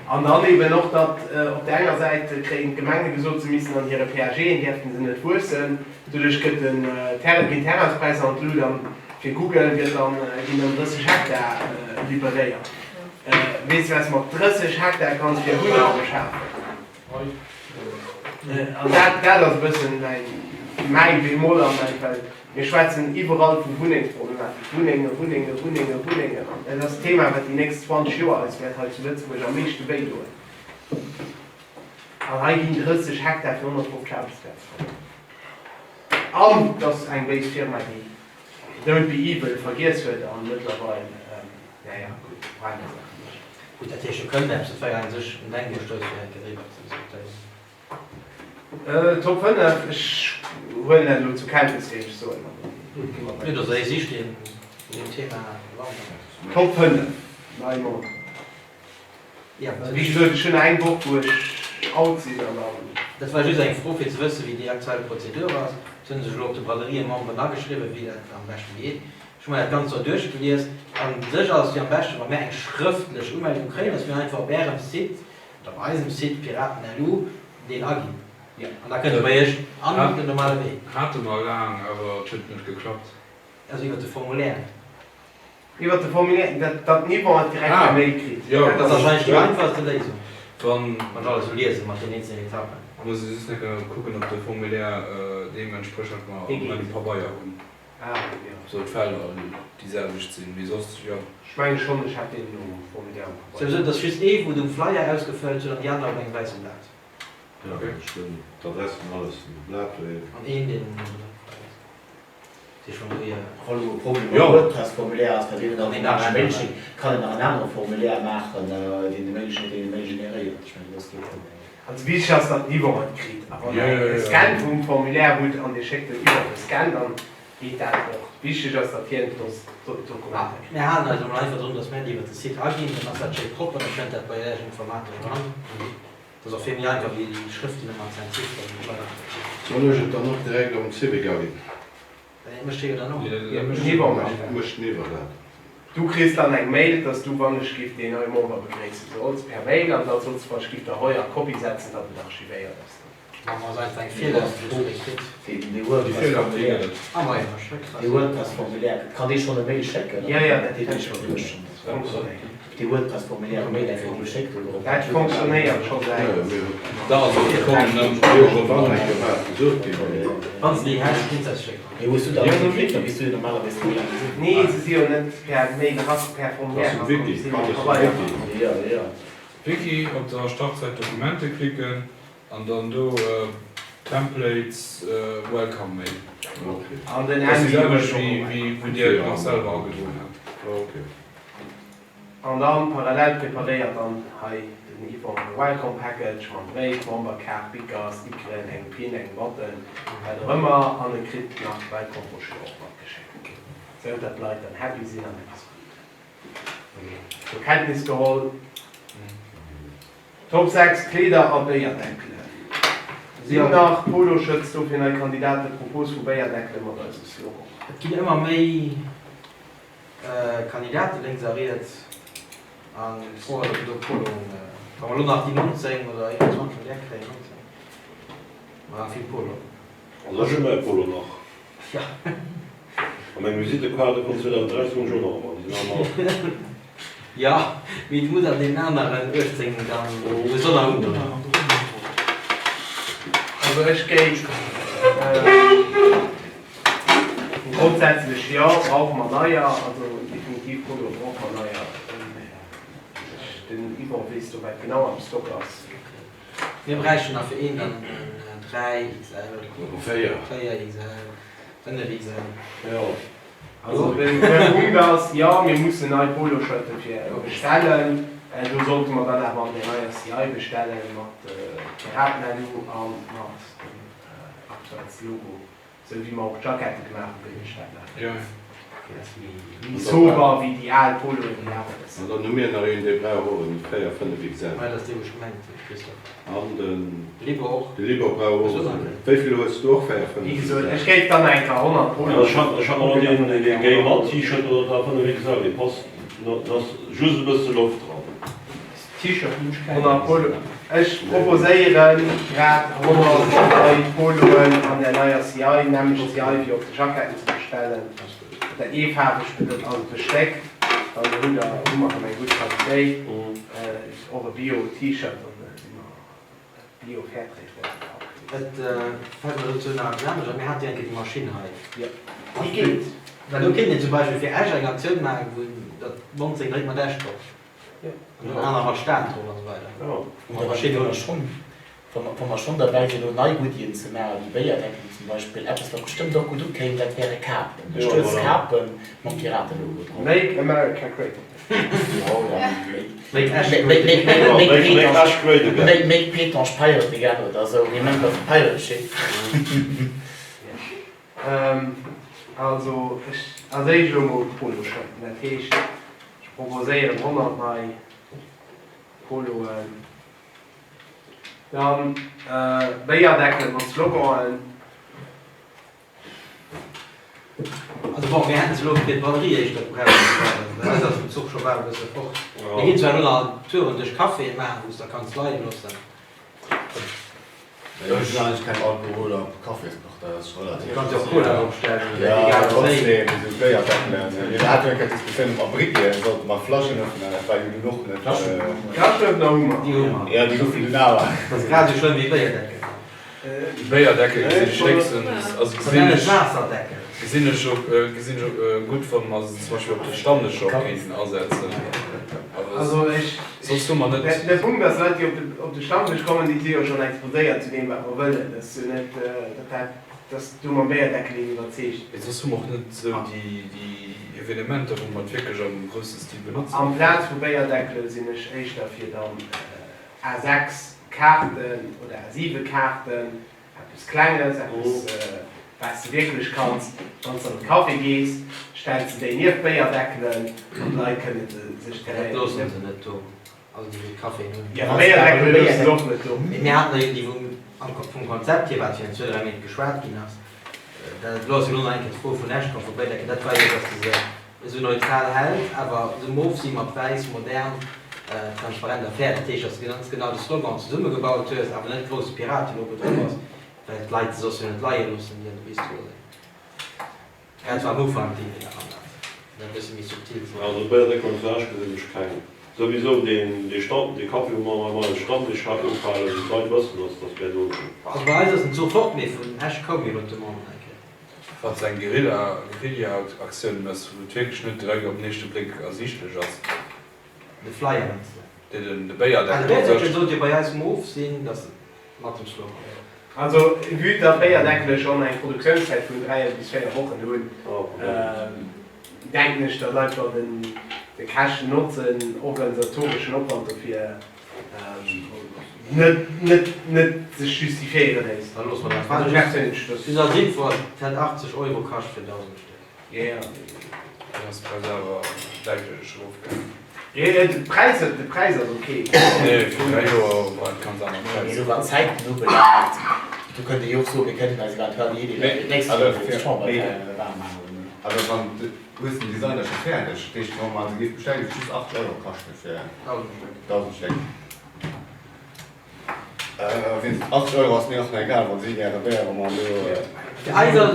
An dann eben och, datt op där enger Säit kréien d'Gemenge gesot, se missten an hire PAGen däerften se net wuessen. Doduerch gëtt den Terrain, ginn d'Terrainspräisser an d'Lut an fir Google gëtt dann, ginn dann 30 Hektar liberéiert. Weess de wat s mat 30 Hektar kanns fir Wunnraum schafen? An dat, dat ass e bëssen mäin, mäi Bémol an mäin, well mir schwätzen iwwerall vu Wunnengsproblematik, Wunnenge, Wunnenge, Wunnenge, Wunnengen. An dat ass d'Thema wat déi nächst 20 Joer eis wäert hei zu Lëtzebuerg am meeschte wéidoen. An hei ginn 30 Hektar fir 150 Aarbechtsplaze verluer. An et ass eng béis Firma, déi Don't be evil vergiess huet an mëttlerweil, naja, gutt, och aner Saache mécht. Gutt, dat heescht, do kënnt eppes. Dat war jo u sech en Denkustouss, fir eng Kéier driwwer ze diskutéieren. Top 5, ech huelen dat elo zur Kenntnis, géif ech soen. Jo, do ass ee Sicht, deen un deem Thema bewandert ass. Top 5, nei Mol. Wéi gesot, ech hunn nach eng Woch, wou ech out sinn an dann. Dat war just eng Fro fir ze wëssen, wéi déi aktuell Prozedur ass. Et hunn sech elo op de Braderien Memberen ageschriwwen, wéi dat am beschten geet. Ech hu mer dat Ganzt zwar duerchgelies. A sech ass et jo am beschten, wa mär eng schrëftlech Umeldung kréien, dass mir einfach op Ärem Site oder op eisem Site Piraten-LU deen aginn. An da kënnt e bei Iech an den normale Wee. Hate mer laang, awer et huet net geklappt. Also iwwer de Formulaire. Iwwer de Formulaire, dat dat den Yvon et direkt per Mail kritt. Jo, Dat ass wahrscheinlech déi einfachste Léisung, Wann. wann ech alles esou liesen mat den eenzelnen Etappen. Muss ech just enke kucken, ob de Formulaire deem entsprécht, wat mer Dee op geet. engem Pabeier hunn. Ah, jo. Sou d'Felder déi selwecht sinn, mee soss jo. Ech menge schonn, ech hat deen um Formulaire um Pabeier. Souwisou, et ass just ee wou de Flyer ausgefëllt huet an déi aner op engem wäissen Blat. Jo, ech hunn d'Adress an alles um Blat leien. An een deen um Flyer ass. Wa lo e Problem mam WordPress-Formulaire ass, wat een dann automatesch Mail schéckt, kann een nach en anere Formulaire maachen, deen de Mail schéckt, deen de Mail generéiert. Ech mengen, dat ass kee Problem. Also wichteg ass, datt den Yvon et kritt. A wann der e Scan vum Formulaire hutt an dir schéckt dem Yvon de Scan, dann geet dat och. Wichteg ass, datt hien d'Dokumenter kritt. Mir halen eis emol einfach drun, datt mär déi iwwer de Site aginn, dann ass dat schéi propper, da kënnt dat bei Iech informatesch eran. Dat ass och vill méi einfach wéi déi Schrëften ëmmer ze entzifferen. Soll ech et dann och direkt am Civic aginn? Dat mécht hie jo dann och. Den Yvon mécht dat. Mécht den Yvon dat? Du kriss dann eng Mail, dass du wann ech giff deen neie Member begréisse solls, per Mail, an da solls du wann ech giff der hei a Copie setzen, datt et archivéiert ass. Maache mer eis einfach eng Virlag, wou s du déi kritt. Dee WordPress-Formulaire, dee WordPress-Formulaire, kann dee schonn e Mail schécken? Jo, jo, dat geet schonn. Dee WordPress-Formulaire Mail eng Kéier geschéckt oder op Dat fonctionnéiert scho säit. Wann s de déi häss, kinns eis schécken. Mee hues du der net gekritt, da bis du jo normalerweis de Mail gesinn. Nee, se si jo net per Mail era, per Formulaire erakomm, se sinn am Pabeier erakomm. Jo, jo. Wiki, op der Startsäit Dokumente klicken an dann do Templates Welcome Mail. An den Dat ass déi Andy huet selwecht och wéi e Welcome. wou dir et nach selwer agedroen hat. An dann parallel preparéiert dann hei den Yvon e Welcome Package mam Bréif, Memberkaart, Bicker, Stickeren, engem Pin, engem Button, wat och ëmmer, an e kritt nach d'Welcome Brochure och mat geschéckt, sou dat d'Leit dann happy sinn an eppes kruten. Zur Kenntnis geholl. Top 6 Kleeder a Béierdeckelen. Sinn nach Poloshirts do fir nei Kandidaten? Propos vu Béierdeckele mat eisem Slogan. Et ginn ëmmer méi Kandidate lénks a riets an d'Fro ass, ob do Poloen, wa mer elo nach déi 19 oder 21 vun där kréien, 19, ma vill Poloen. Also ech hu mäi Polo nach. Jo. A meng Visittekaarte vun 2013 hunn ech och nach ëmmer, déi sinn ëmmer. Jo, mee du muss an deenen aneren 18 dann besonner undoen. Also ech géif Grondsätzlech jo, brauche mer neier, also definitiv Poloe brauche mer neier. Den Yvon weess do wat genau am Stock ass. Mir bräichten nach fir een dann 3 XL, 4 XL, 5 XL. Jo. Also de Punkt ass, jo mir mussen nei Poloshirte fir bestellen. Do sollte mer dann awer an der neier CI bestellen mat Piraten-LU a mat dem aktuellste Logo. Sou wéi mer och d'Jackette gemaach hu géif ech dat maachen. Dat ass méi sober wéi déi al Poloen, déi awer e bëssen. An dann hu mir nach een, dee brauch och en 4, 5 XL. Hei, dat ass dee wou ech gemengt hunn, Christophe. An den. De Libor och. De Libor brauch och en. Wéi vill hues du och? 4, 5 XL? Wéi gesot, ech géif dann eng Kéier 100 Poloen. Ech hat och deen dee mat T-Shirt oder da 5 XL, dee passt, do ass just e bësse Loft dran. T-Shirt hunn ech keng. 100 Polo, Ech proposéieren grad 100 nei Poloen an der neier CI, nämmlecht CI wéi op de Jacketten ze bestellen. Dat eefaarweg bedeit also bestéckt, dann hutt der, hu mer erëm eng gutt Qualitéit. Och e Bio T-Shirt, dann si mer Bio Fairtrade wäert et auch ginn. Et fält mer dozou nach eppes anescht an, mir hate jo eng Kéier déi Maschinn hei. Jo, déi geet. Well do kéint een zum Beispill fir Esch eng Aktioun maachen, wou dat 19 direkt mat Esch drop. An dann aner mat Stad drop an esou weider. Oder wa mer schonn, wa mer schonn derbäi sinn, elo nei Goodien ze maachen, wéi Béierdeckelen zum Beispill, eppes wat bestëmmt och gutt ukéim, dat wäre Kapen, Stuerz-Kapen mam Piratelogo drop. Make America Great Again. Jo, oder Make Esch Great Again. Make Esch Great Again. Make Pétange Pirate Again oder esou, Remember the Pirate Ship. Also ech als éischt elo mol d'Poloshirten, dat heescht ech proposéieren 100 nei Poloen. Dann Béierdeckelen mat Sloganen. Also bon, mir hätten se elo fir d'Braderie éischter gebraucht, well bei eis ass den Zuch scho bal e bësse fort. Mir ginn zwar elo nach en Tour un Dësch Caféen maachen, wou s de da kanns leie loossen. Ech sinn eigentlech keng Alkohol a Caféspartei, dat ass scho relativ. Du kanns jo och Cola drop stellen oder Ja, egal wéi. trotzdem, esou Béierdeckelen. Mir haten eng Kéier d'Diskussioun ob mer Briqueten sollte mat Flaschenöffner, dat war jo dunn och net. Flaschenöffner hu mer. Déi hu mer. Jo, déi goufen dunn awer. Dat ass grad esou schlëmm wéi Béierdeckel. Béierdeckel gesinn ech héchstens, also Dat gesinn nennen ech, Waasserdeckel. gesinn ech och, gesinn ech och gutt, wa mer se zum Beispill op de Stammdëscher och kéinten asetzen. Awer Also ech, soss hu mer net. De Punkt ass, Leit déi op de, op de Stammdësch kommen, déi si jo schonn exposéiert zu deem wat mer wëllen. Dat ass jo net, datt dat, datt du mam Béierdeckel een iwwerzeegt. Mee soss hu mer och net esou déi, déi Evenementer, wou mer et wierklech am grousse Stil benotzen. Amplaz vu Béierdeckele sinn ech éischter fir dann A6 Kaarten oder A7 Kaarten, eppes Klenges, eppes wat s de wierklech kanns, wann s de an de Café gees, stells de déi nieft d'Béierdeckelen an d'Leit kënne sech Dat direkt. loosse se net do, also déi wou d'Caféen hunn. Jo, d'Béierdeckele loosse se och net do. Mee mir haten der jo déi wou am vum Konzept hier, wat virun zwou, dräi Méint geschwat ginn ass, dat elo ass jo elo nach eng Kéier d'Fro vun Esch komm, vu Béierdeckelen, dat war jo, datt s de se esou neutral hält, awer esou mof si mat wäiss, modern, transparent a fair. Dat heescht, dass de ganz genau de Slogan zesummegebaut hues, awer net grousse Piratelogo drop ass, well d'Leit se soss jo net leie loossen, déi an de Bistro sinn. Dat war am Ufank d'Idee derhannert, dat e bësse méi subtil ze Also bei der Decollage gesinn ech keng. Souwisou deen dee Stand, dee Café wou mer ëmmer eise Stammdësch haten ofhalen, wou d'Leit wëssen, dass dass mär do sinn. Also bei eis ass den Zuch fort, mee vun Esch koum jo elo d'Demande eng Kéier. Wann s de eng Guerilla-Aktioun mëss, wou et wierklech net direkt op den éischte Bléck ersiichtlech ass. De Flyer mengs de? Dee de Béierdeckel. Ah, de Béierdeckel sollt jo bei eis mof sinn, dass mat dem Slogan. Also, vue datt Béierdeckele schonn eng Produktiounszäit vun 3 bis 4 Wochen hunn, denken ech, datt einfach de Käschten-Notzen, organisatoreschen Opwand dofir net net sech justifiéiere léisst. Da loosse mer dat. Also perséinlech, just als Info, et hätt 80 Euro kascht fir 1.000 Stéck. Jo, jo. Dann ass de Präis awer däitlech erofgaangen. Jo, jo, de Präis, de Präis ass ok. Nee, virun 3 Joer war et ganz aner Mee Präisser. elo wat d'Zäiten ubelaangt, do kënnt ee jo och soen, mir kënnten eis eventuell déi Idee da fir d'nächst Joer fir d'Chamberwahlen waarm maachen. Awer wann Du hues den Designer scho fäerdeg, dat heescht wann mer se géif bestellen, géif et just 80 Euro kaschten fir 1000 Stéck. Wéinst 80 Euro ass mir och nach egal, wann si gäre Béier, wa mer elo,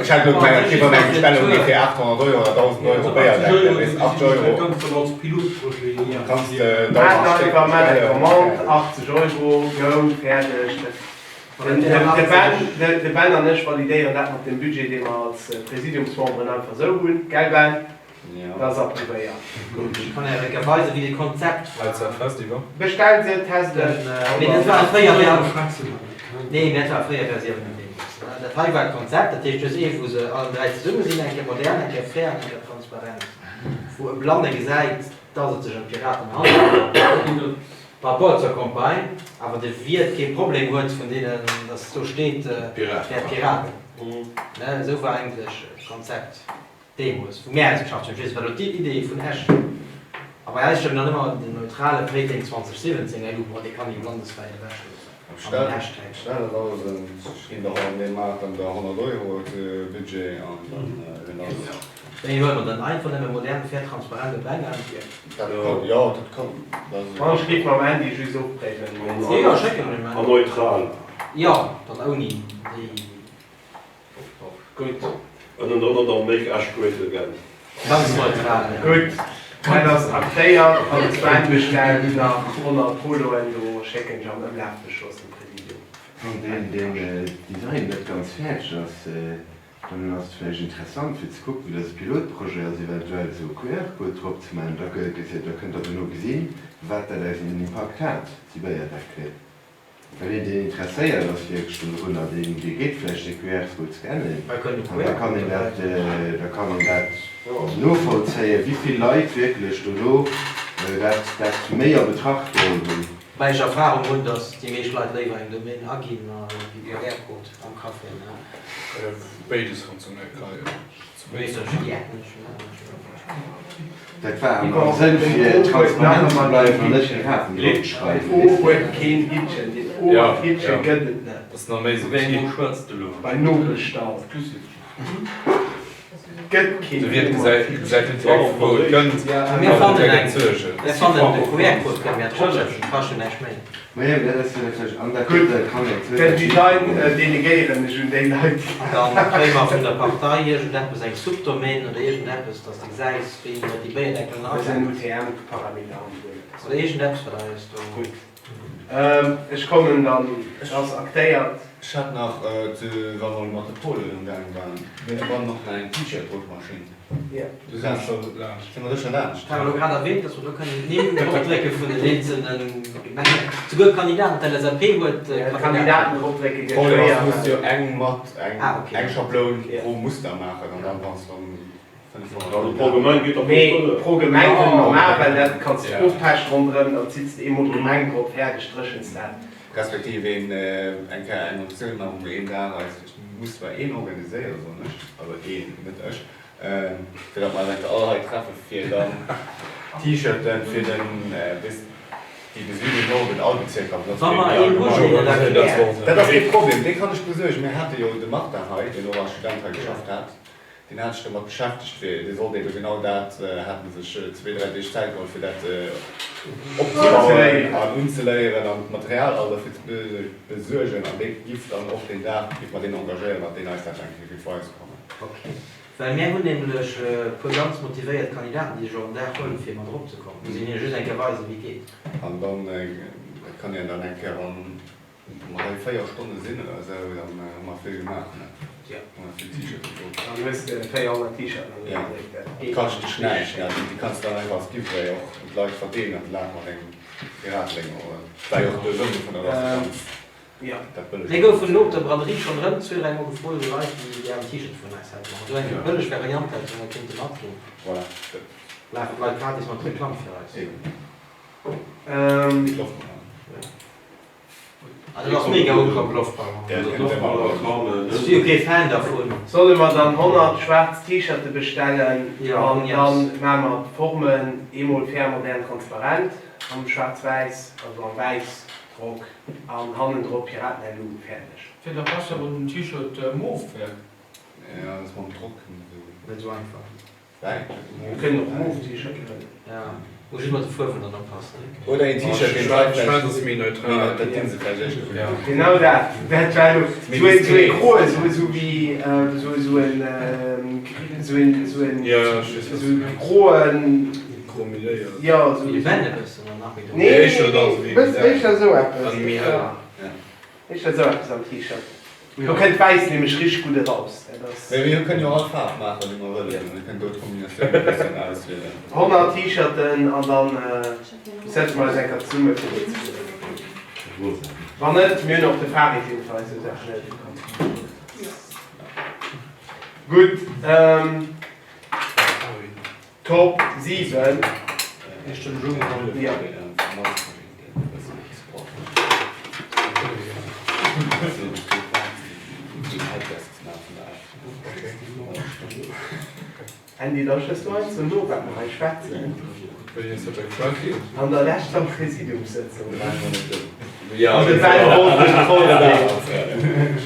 ech hat elo eng Kéier eng Bestellung gi fir 800 Euro oder 1000 Euro Béierdeckelen, weess 80 Euro kanns de 1000 Stéck bestellen. Commande 80 Euro, go, fäerdeg. De Ben an ech validéieren dat mat dem Budget, dee mer als Präsidiumsmemberen einfach esou hunn, gell Ben? Dat ass approuvéiert. Gutt, ech kann Iech eng Kéier weisen, wéi de Konzept war. Bestell se, test et. Mee dat war fréier Versioun. Nee, dat war fréier Versioun deemools. Dat hei war d'Konzept, dat heescht, du hues ee wou se allen 3 zesumme sinn, eng Kéier modern, eng Kéier fair an eng Kéier transparent, wou e Blanne gesäit, dass et sech ëm Piraten handelt. Par rapport zur Campagne, awer de Wiert kee Problem huet vun deenen, dass do steet Wäert Piraten. Ne, esou war eigentlech d'Konzept deemools, wou mär ausgeschafft hunn. Ech weess net, wat elo d'Idee vun Esch. A bei eis stoung dann ëmmer den neutrale Péiteng 2017, elo, bon, dee kann ee blandeswäit ewechloossen. An den Hashtag. Stell et alles en, ech ginn der an deem Maart dann der 100 Euro Budget an dann hunn alles. Wéi huele mer dann einfach nëmme modern, fair, transparent op enger? Dat kann, jo, dat kann. Wann ech géif mam Andy just ofpréiwen. Jo, jo, schécken ech dem Andy. An neutral. Jo, dann ouni déi. Gutt. Ënnendrënner dann Make Esch Great Again. Ganz neutral, jo. Gutt, dat ass aktéiert an de Sven bestellt nach 100 Poloen, do schécken ech am Ëmlafbeschloss dem Präsidium. Wann deen Design net ganz fäerdeg ass, dann ass et vläicht interessant fir ze kucken, wéi dat e Pilotprojet ass, eventuell esou e QR-Code drop ze maachen. Da kënnt Der dono gesinn, wat dat aus en Impakt hat, déi Béierdeckelen. Well een, deen interesséiert ass wierklech dodrunner, deen geet vläicht dee QR-Code scannen an da kann een dat, da kann een dat novollzéien, wéi vill Leit wierklech dono dat, dat méi a Betracht geholl hunn. Woubäi ech Erfahrung hunn, datt déi meescht Leit léiwer eng Domaine aginn wéi QR-Code am Café. Béides funktionéiert, kann jo zu béidem. Dat war am Sënn fir transparent ze bleiwen an net Piraten drop ze schreiwen. Den O huet keen Hittchen, den O mat Hittchen gëtt et net. Ass nach méi subtil. Bei Nobelstall gëtt keen De Wiert gesäit gesäit net direkt vu wou et kënnt. Mir fannen eng, mir fannen de QR-Code kënne mir dropsetzen, kascht jo näischt méi. Majo, dat ass jo natierlech, an dat Gutt, gëtt kann eng den Design delegéieren ech un déi Leit, déi Dann kréie mer vun der Partei iergendeppes, eng Subdomaine oder iergendeppes, dass de gesäis, wéini dat déi Béierdeckelen Eisen ageet. UTM-Parameter an esou eppes. Oder iergendeppes, wat eis do. Gutt, ech kommen dann, et ass aktéiert. Ech hat nach, zu, wa mer mat de Polen umgaange waren, mir bannen och nach eng T-Shirt-Drockmaschinn. Jo. Do si mer scho laanscht. Si mer do scho laanscht? Ech hat elo grad erwähnt, dass mer do kënnen d'Nimm dropdrécke vun den eenzelne Gemengen. Souguer d'Kandidaten, d'LSAP huet Kandidaten. Kandidaten dropdrécke gëtt Problem ass, schwéier. du muss jo eng mat, eng, Ah, okay. eng Schabloun pro Muster maachen an dann bass de dann 500 Also pro Gemeng geet dat Mee gutt, oder? pro Gemeng kënne mer maachen, well dat kanns de ofpechen ronderëm, dann zitts de eemol d'Gemeng drop, fäerdeg, dréchens dat. Respektiv een, eng Kéier eng Aktioun maachen, wou mer een Dag eis, ech muss zwar een organiséieren, soen ech, also een, net ech, fir datt mer eis eng Kéier all hei treffe fir dann T-Shirten fir den, bis déi de Süden, Norden, all Bezierker benotzt Wa ginn, mer déi een hunn, allgemeng. deen et erkläert. Dat ass kee Problem, dee kann ech besuergen. Mir hate jo de Martin hei, deen och als Student hei geschafft hat. Deen hat sech domat beschäftegt, fir, dee sollt ebe genau dat, hat en sech zwee, dräi Deeg Zäit geholl, fir dat opzebauen an unzeléieren an d'Material all derfir ze besuergen. An dee giff dann och deen Dag, giff mer deen engagéieren, datt deen eis dat eng Kéier giff weise kommen. Ok. Well mär hunn nämlech e puer ganz motivéiert Kandidaten, déi sech och en Dag huelen, fir mat erop ze kommen. Muss een hinne just eng Kéier weisen, wéi et geet. An dann kann een dann eng Kéier, wann mer hei 4 Stonne sinn oder esou, dann hu mer vill gemaach, ne? Jo. Hu mer vill T-Shirten gedruckt. Dann hues de 400 T-Shirten an Ja, gedréckt, dat dat geet. kascht dech näischt, ne? Déi kanns de dann einfach als Giveaway och un d'Leit verdeelen an d'Lag mat engem Piratelenger oder war jo och de Sënn dovunner, dass de kanns Jo. dat bëlleg Mir goufen elo op der Braderie schonn erëm zwee, dräi Mol gefrot vu Leit, déi gären T-Shirte vun eis hätten. Wa mer do eng bëlleg Variant hätten, wou mer kéinte matginn. Voilà, dat. Lafen d'Leit gratis mat Reklamm fir eis. Eben. Ähm. Loftballon. Ah, dat ass mega ukomm, Loftballon. Ech si jo kee Fan dervun. Solle mer dann 100 schwaarz T-Shirte bestellen Jo, an yes. dann maache mer d'Formen eemol fair, modern, transparent am schwaarz-wäiss, also am Wäissdrock an hannendrop Piraten-LU, fäerdeg. Fir da besser wann den T-Shirt mof wär. Jo, dat ass mam Drock net esou. Net esou einfach. Mir kënnen och mof T-Shirten huelen. Ja, muss just mat de Fuerwen dann oppassen. Oder een T-Shirt deen d'Leit vläicht. Schwaarz ass méi neutral. Dat dinn se vläicht éischter vun dir. Genau dat, dat war elo sou een sou ee groe, sou sou wéi sou sou en sou een sou en sou e groen. Gro meléiert. Jo, sou. Wéi de Ben e bëssen an nach méi donkel. Nee, nee, Éischter dann sou nee, wéi bëssen éischter sou eppes. An méi hell. Éischter sou eppes am T-Shirt. Do kënnt wäiss nämlech richteg gutt eraus. Dat ass. Mee mir kënnen jo all Faarf maachen, déi mer wëllen. Mir kënnen do d'Kombinatioun e bëssen auswielen. 100 T-Shirten an dann setze mer eis eng Kéier zesumme fir déi ze drécken. Wann net, mir hunn och de Farid, deen fir eis esou Saachen hëllefe kann. Gutt, Top 7. Jo. Andy, da schëss du eis no, wat mer hei schwätzen. An der leschter Präsidiumssëtzung. An de Ben wollt sech trotzdem.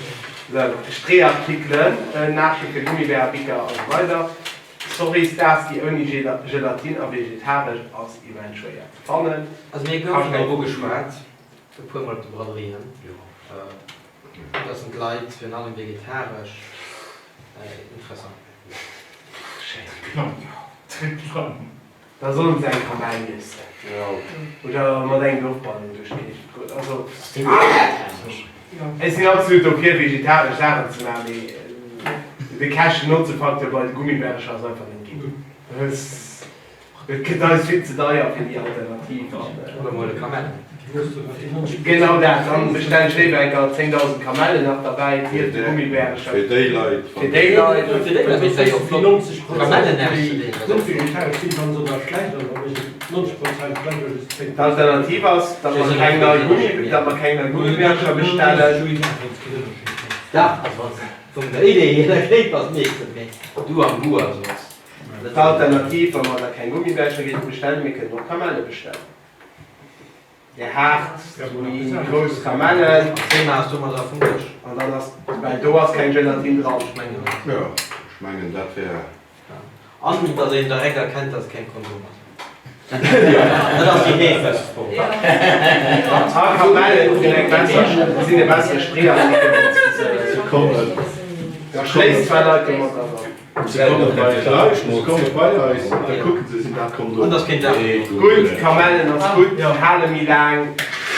Sou, Streeartikelen, Naasche fir Gummibärer, Bicker a sou weider. Sorry Starsky, ouni Gelatine a vegetaresch ass immens schwéier ze fannen. Also mir goufen drop ugeschwat, e puer mol op de Braderien, dass en d'Leit virun allem vegetaresch interessant. Da sollen se eng Kamell iessen. Oder mat engem Loftballon duerch d'Géigend goen. Also ech sinn absolut dofir vegetaresch Saachen ze maachen, mee de Käschten-Notze-Facteur bei de Gummibärercher ass einfach net ginn. Et gëtt eis vill ze deier fir déi Alternativ. Oder mol e Kamell. Genau dat, dann bestellen ech léiwer enker 10.000 Kamellen nach derbäi, nieft de Gummibärercher. Fir déi Leit. Fir déi Leit. Fir déi Leit wär jo flott Kamellen auszedeelen. D'Alternativ ass, datt mer keng nei Gummi, datt mer keng nei Gummibärercher bestellen. Dach, also wann s vun der Idee hier da kéint, ass meeschtens, mee du am Goût, also ass net. D'Alternativ, wa mer da keng Gummibärercher géife bestellen, mir kënnen och Kamelle bestellen. Där haart, méi grouss Kamellen. D'Thema ass domadder vum Dësch. An dann ass, well do ass keng Gelatine dran. Ech mengen net. Jo, ech mengen dat wär. An datt een direkt erkennt, datt et keng Kondom ass. Dat ass déi heefegst Fro. A Kamellen sinn eng besser, sinn e bessere Spreeartikel. Se kommen. Da schléisst zwar Leit domadder an. Se komme bei eis, se komme bei eis an da kucke se, sinn dat Kondomer. An dass keen Datum. Gutt, Kamellen ass gutt, hale méi laang,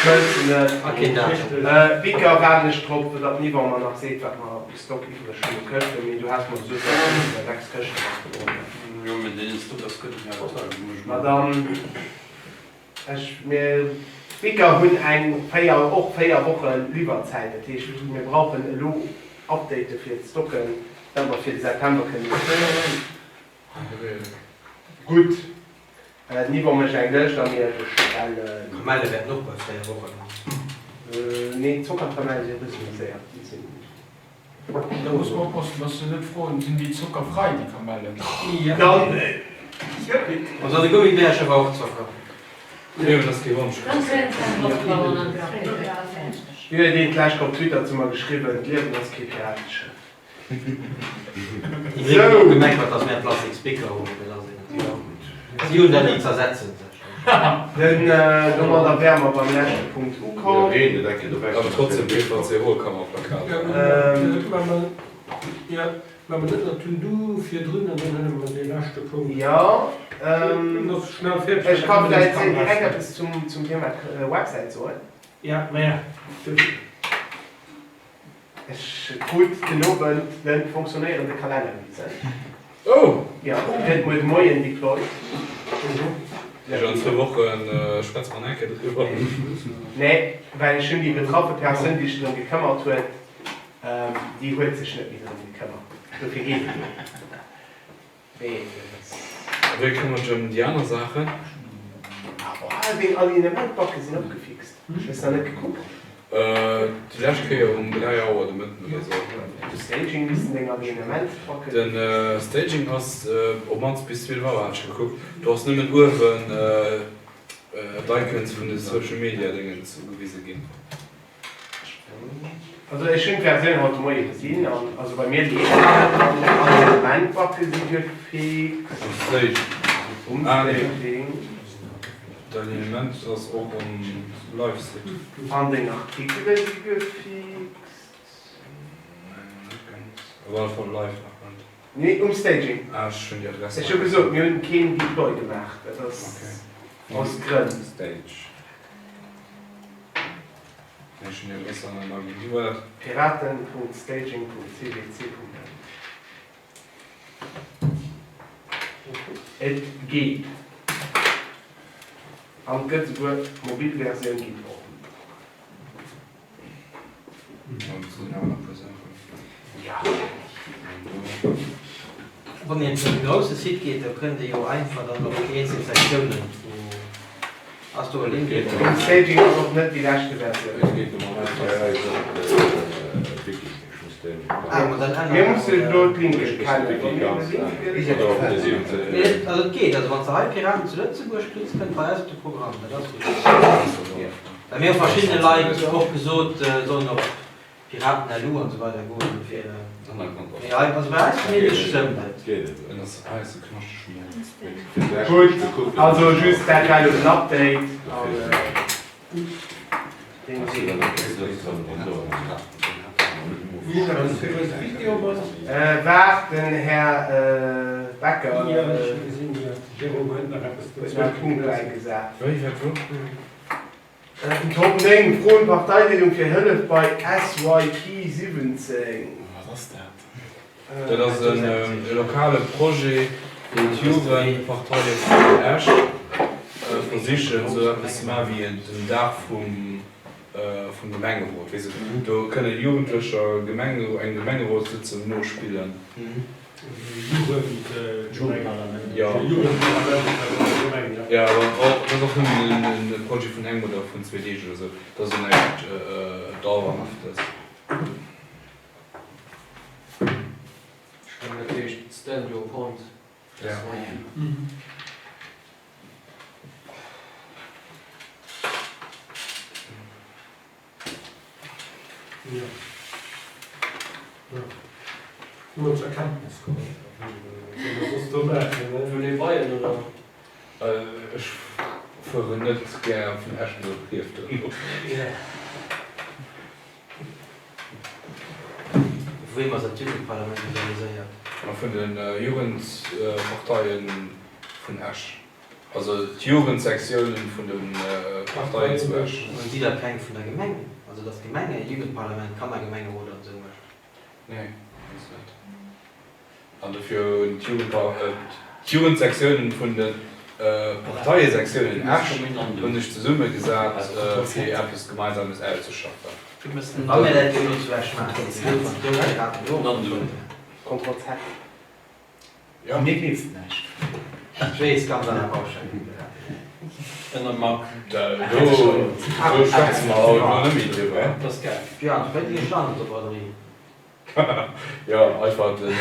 schmëlzen net. A keen Datum. Bicker waarden ech drop, datt den Yvon mer nach seet, wat mer u Stock iwwreg hunn u Këschten. Mee du has mer gesot, datt fënnf oder 6 Këschten nach do dran waren. Jo, mee deen Stock ass guer net méi aktuell. Ma dann, ech, mir Bicker hunn eng 4, och 4 Woche Liwwerzäit. Dat heescht, mir brauchen elo Update fir d'Stocken. Dat mer fir de September kënnen ofstëmmen. Gutt, den Yvon mécht eng Lëscht a mir bestellen. D'Kamelle wäerten och bei 4 Wochen. Nee, d'Zockerkamelle sinn e bësse méi séier. Déi sinn. Da muss mer oppassen, dass se net froen, Sinn déi zockerfrei, déi Kamellen? Dann. Also an de Gummibärche war och Zocker. D'Liewen ass kee Wonschkonscht. Wéi huet een d'lescht op Twitter zu mer geschriwwen, D'Liewen ass kee Pirateschëff. Déi Gréng hunn och gemeckert, datt mär Plastik Speaker hunn, mee dat ass een natierlech gutt. Si hunn dat ni, zersetzen sech. Den domadder wäre mer beim leschte Punkt ukomm. Awer trotzdem PVC Hohlkammerplakat. Jo, ech ka vläicht direkt eppes zum Thema Websäit soen. Ech krut den Owend den fonctionnéierende Kalenner gewisen. Oh! Jo, gëtt muer de Moien deployed. Ech an zwou Wochen schwätze mer nach eng Kéier driwwer. Nee, well ech hunn déi betraffe Persoun, déi sech drëm gekëmmert huet, déi huet sech net méi drëm gekëmmert. Dofir geet et elo. Mee et ass. A wéi këmmert sech ëm déi aner Saachen? Oh, deng Alignementbacke sinn opgefixt. Hues nach net gekuckt? Déi lescht Kéier um 3 Auer de Mëtten oder sou. De Staging missten deng Alignementbacke. Den Staging ass op mannst bis 12 Auer hat ech gekuckt. Do ass nëmmen uewen d'Icons vun de Social Media Déngens ugewise ginn. Also ech hunn d'Versioun haut de Moie gesinn an also bei mir leeft dat an d'Alignementbacke si gefixt. Um Staging. Um Ah nee. Staging. D'Alignement ass och um Live-Site. An deng Artikele si gefixt. Nee, net ganz. Op alle Fall live nach net. Nee, um Staging. Ah, ech hunn déi Adress Ech hu gesot, mir hunn keen Deploy gemaach. Dat ass aus Grënn. Stage. Nee, ech hunn déi Adress an der Wéi war dat? Piraten.staging.cwc.lu Et geet. An et gëtt esouguer d'mobil Versioun geet och. Wann een zu de grousse Site geet, da kënnt ee jo einfach dann op déi eenzel Sektiounen vu. Ass do e Link? Um Staging ass och net déi leschte Versioun. Mir musse elo d'Linke kennen. Also et geet, also wann s de hei Piraten zu Lëtzebuerg klicks, kënnt bei eis op de Programm, dat ass richteg. Well mir hu verschiddene Leit och gesot, sollen op Piraten.lu an esou weider goen fir, mee hei, also bei eis zumindest stëmmt et. Gutt, also just dat war elo den Update an deen Sinn. Waart, den Här Becker huet nach e Punkt bäigesat. Top 9, Froen Parteileedung fir Hëllef bei SYP 17. Wat ass dat? Dat ass e lokale Projet, deen d'Jugendparteie vun Esch versichen esou eppes ze maachen wéi den Dag vum vum Gemengerot. Weess de, do kënne Jugendlecher Gemenge eng Gemengerotssëtzung nospillen. Jugendparlament. Jo. Jo, awer och, dat ass och nëmmen e Projet vun engem oder vun zwee Deeg oder esou. Dat ass jo näischt Dauerhaftes. Ech mengen, dat heescht stand your point. Ja. Jo. Jo. Hu mer zur Erkenntnis geholl. Wat soll mer soss do maachen, ne? Wëll ee weien, oder? Ech fueren net gär vun Esch no Klierf duerno. Vu weem ass dat Jugendparlament organiséiert? Vun de Jugendparteien vun Esch. Also d'Jugendsektiounen vun de Parteien zu Esch. Hunn si da keng vun der Gemeng? Also datt d'Gemeng e Jugendparlament, Kannergemengerot an esou mécht? Nee, ass net. An dofir hunn d'Jugendsektiounen vun de Parteiesektiounen Esch hunn sech zesummegesat fir eppes Gemeinsames auszeschaffen. Wa mir dat jo elo zu Esch maachen, ass et gutt, wann d'Jonk Piraten do och mat hunn. Ctrl Z. Jo. Mir gleefs näischt. Ech weess, ganz aner Baustell. Ënner Mack. Do schwätze mer haut elo net méi driwwer. Dat ass gäil. Jo, an wéi déi Stand op der Braderie? Jo, einfach den,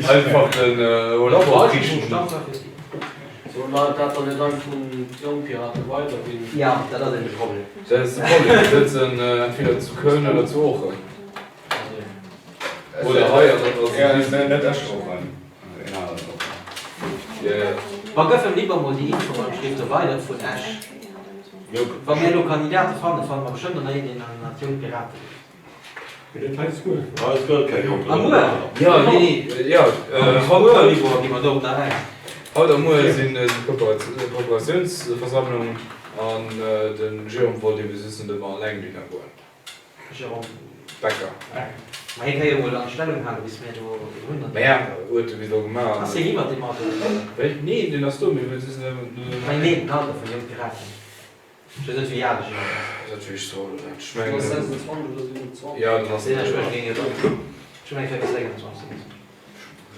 einfach den Olaf krichen. Solle mer dat dann net einfach un d'Jongpiraten weiderginn? Jo, dat ass eben de Problem. Dat ass de Problem, déi sëtzen entweder zu Köln oder zu Oochen. Oder hei an der Ass net Esch Oochen, een aneren Oochen. Ma gëff em liber mol déi Infohandschrifte weider vun Esch. Wa mir elo Kandidate fannen, fanne mer bestëmmt och nach een, deen an d'Jongpirate geet. Mee dat hei ass muer. Hei ass gëtt keng A muer? Jo, nee, nee, jo, haut, Muer, Libor, gi mer do op nach eng. Haut a muer sinn d'Preparatiounsversammlungen an de Jérôme wollt ebe just net ëmmer alleng dohinner goen. Jérôme Becker. Ma hie ka jo mol an Stellung halen, bis mir do een hunn. Maja, huet e bis elo gemaach. Ass hien iwwert deem Alter oder? Wéi? Nee, deen ass do, mee wëll just net. Mä nee, den Alter vun Jonk Piraten. Ech weess net, wéi al de Jérôme ass. Dat weess ech och net. Ech mengen. Ass 26 oder 27. Jo, dann ass en. Ech géing et och. Ech mengen, hie ass 26.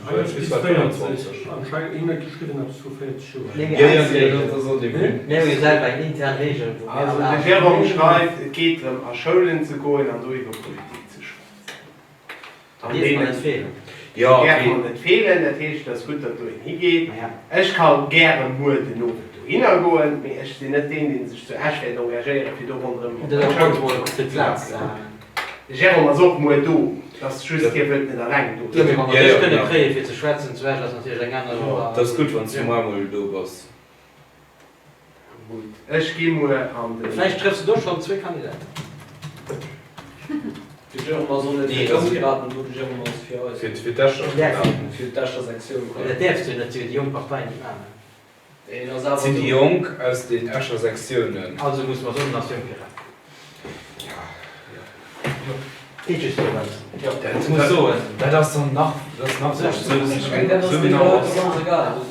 Bis 40, anscheinend, hien huet geschriwwen eppes vu 40 Joer. Nee, mee eis Reegel. Mir hu jo selwer eng intern Reegel, wou mir Also all de anescht. Jérôme schreift, et geet drëm a Schoulen ze goen an do iwwer Politik ze schwätzen. An dierf mer net feelen. Jo, däerf mer net feelen. Dat heescht, et ass gutt, datt do een higeet. Ech ka gäre muer den Owend dohinner goen, mee ech sinn net deen, dee sech zu Esch wäert engagéieren, fir do ronderëm mat der Schoul ze schwätzen. De Jérôme ass och muer do, et ass just, hie wëllt net alleng do sinn. Wa mer dech kënne kréie fir ze schwätzen zu Esch, ass natierlech eng aner Nummer. Dat ass gutt, wann s du muer emol do bass. Gutt, ech gi muer an de. Vläicht trëffs de do schonn zwéi Kandidaten. De Jérôme ass och net fir d'Jongpiraten do, de Jérôme ass fir eis. Fir d'Escher Piraten. Fir d'Escher Sektioun. Dat däerfs du net, si jo déi jonk Parteien, déi maachen. Et sinn déi Jonk aus den Escher Sektiounen. Also musse mer soen, ass Jonk Piraten. Geet just dorëms. Ech muss soen. Dat ass dann nach, dat ass nach esou genau ass.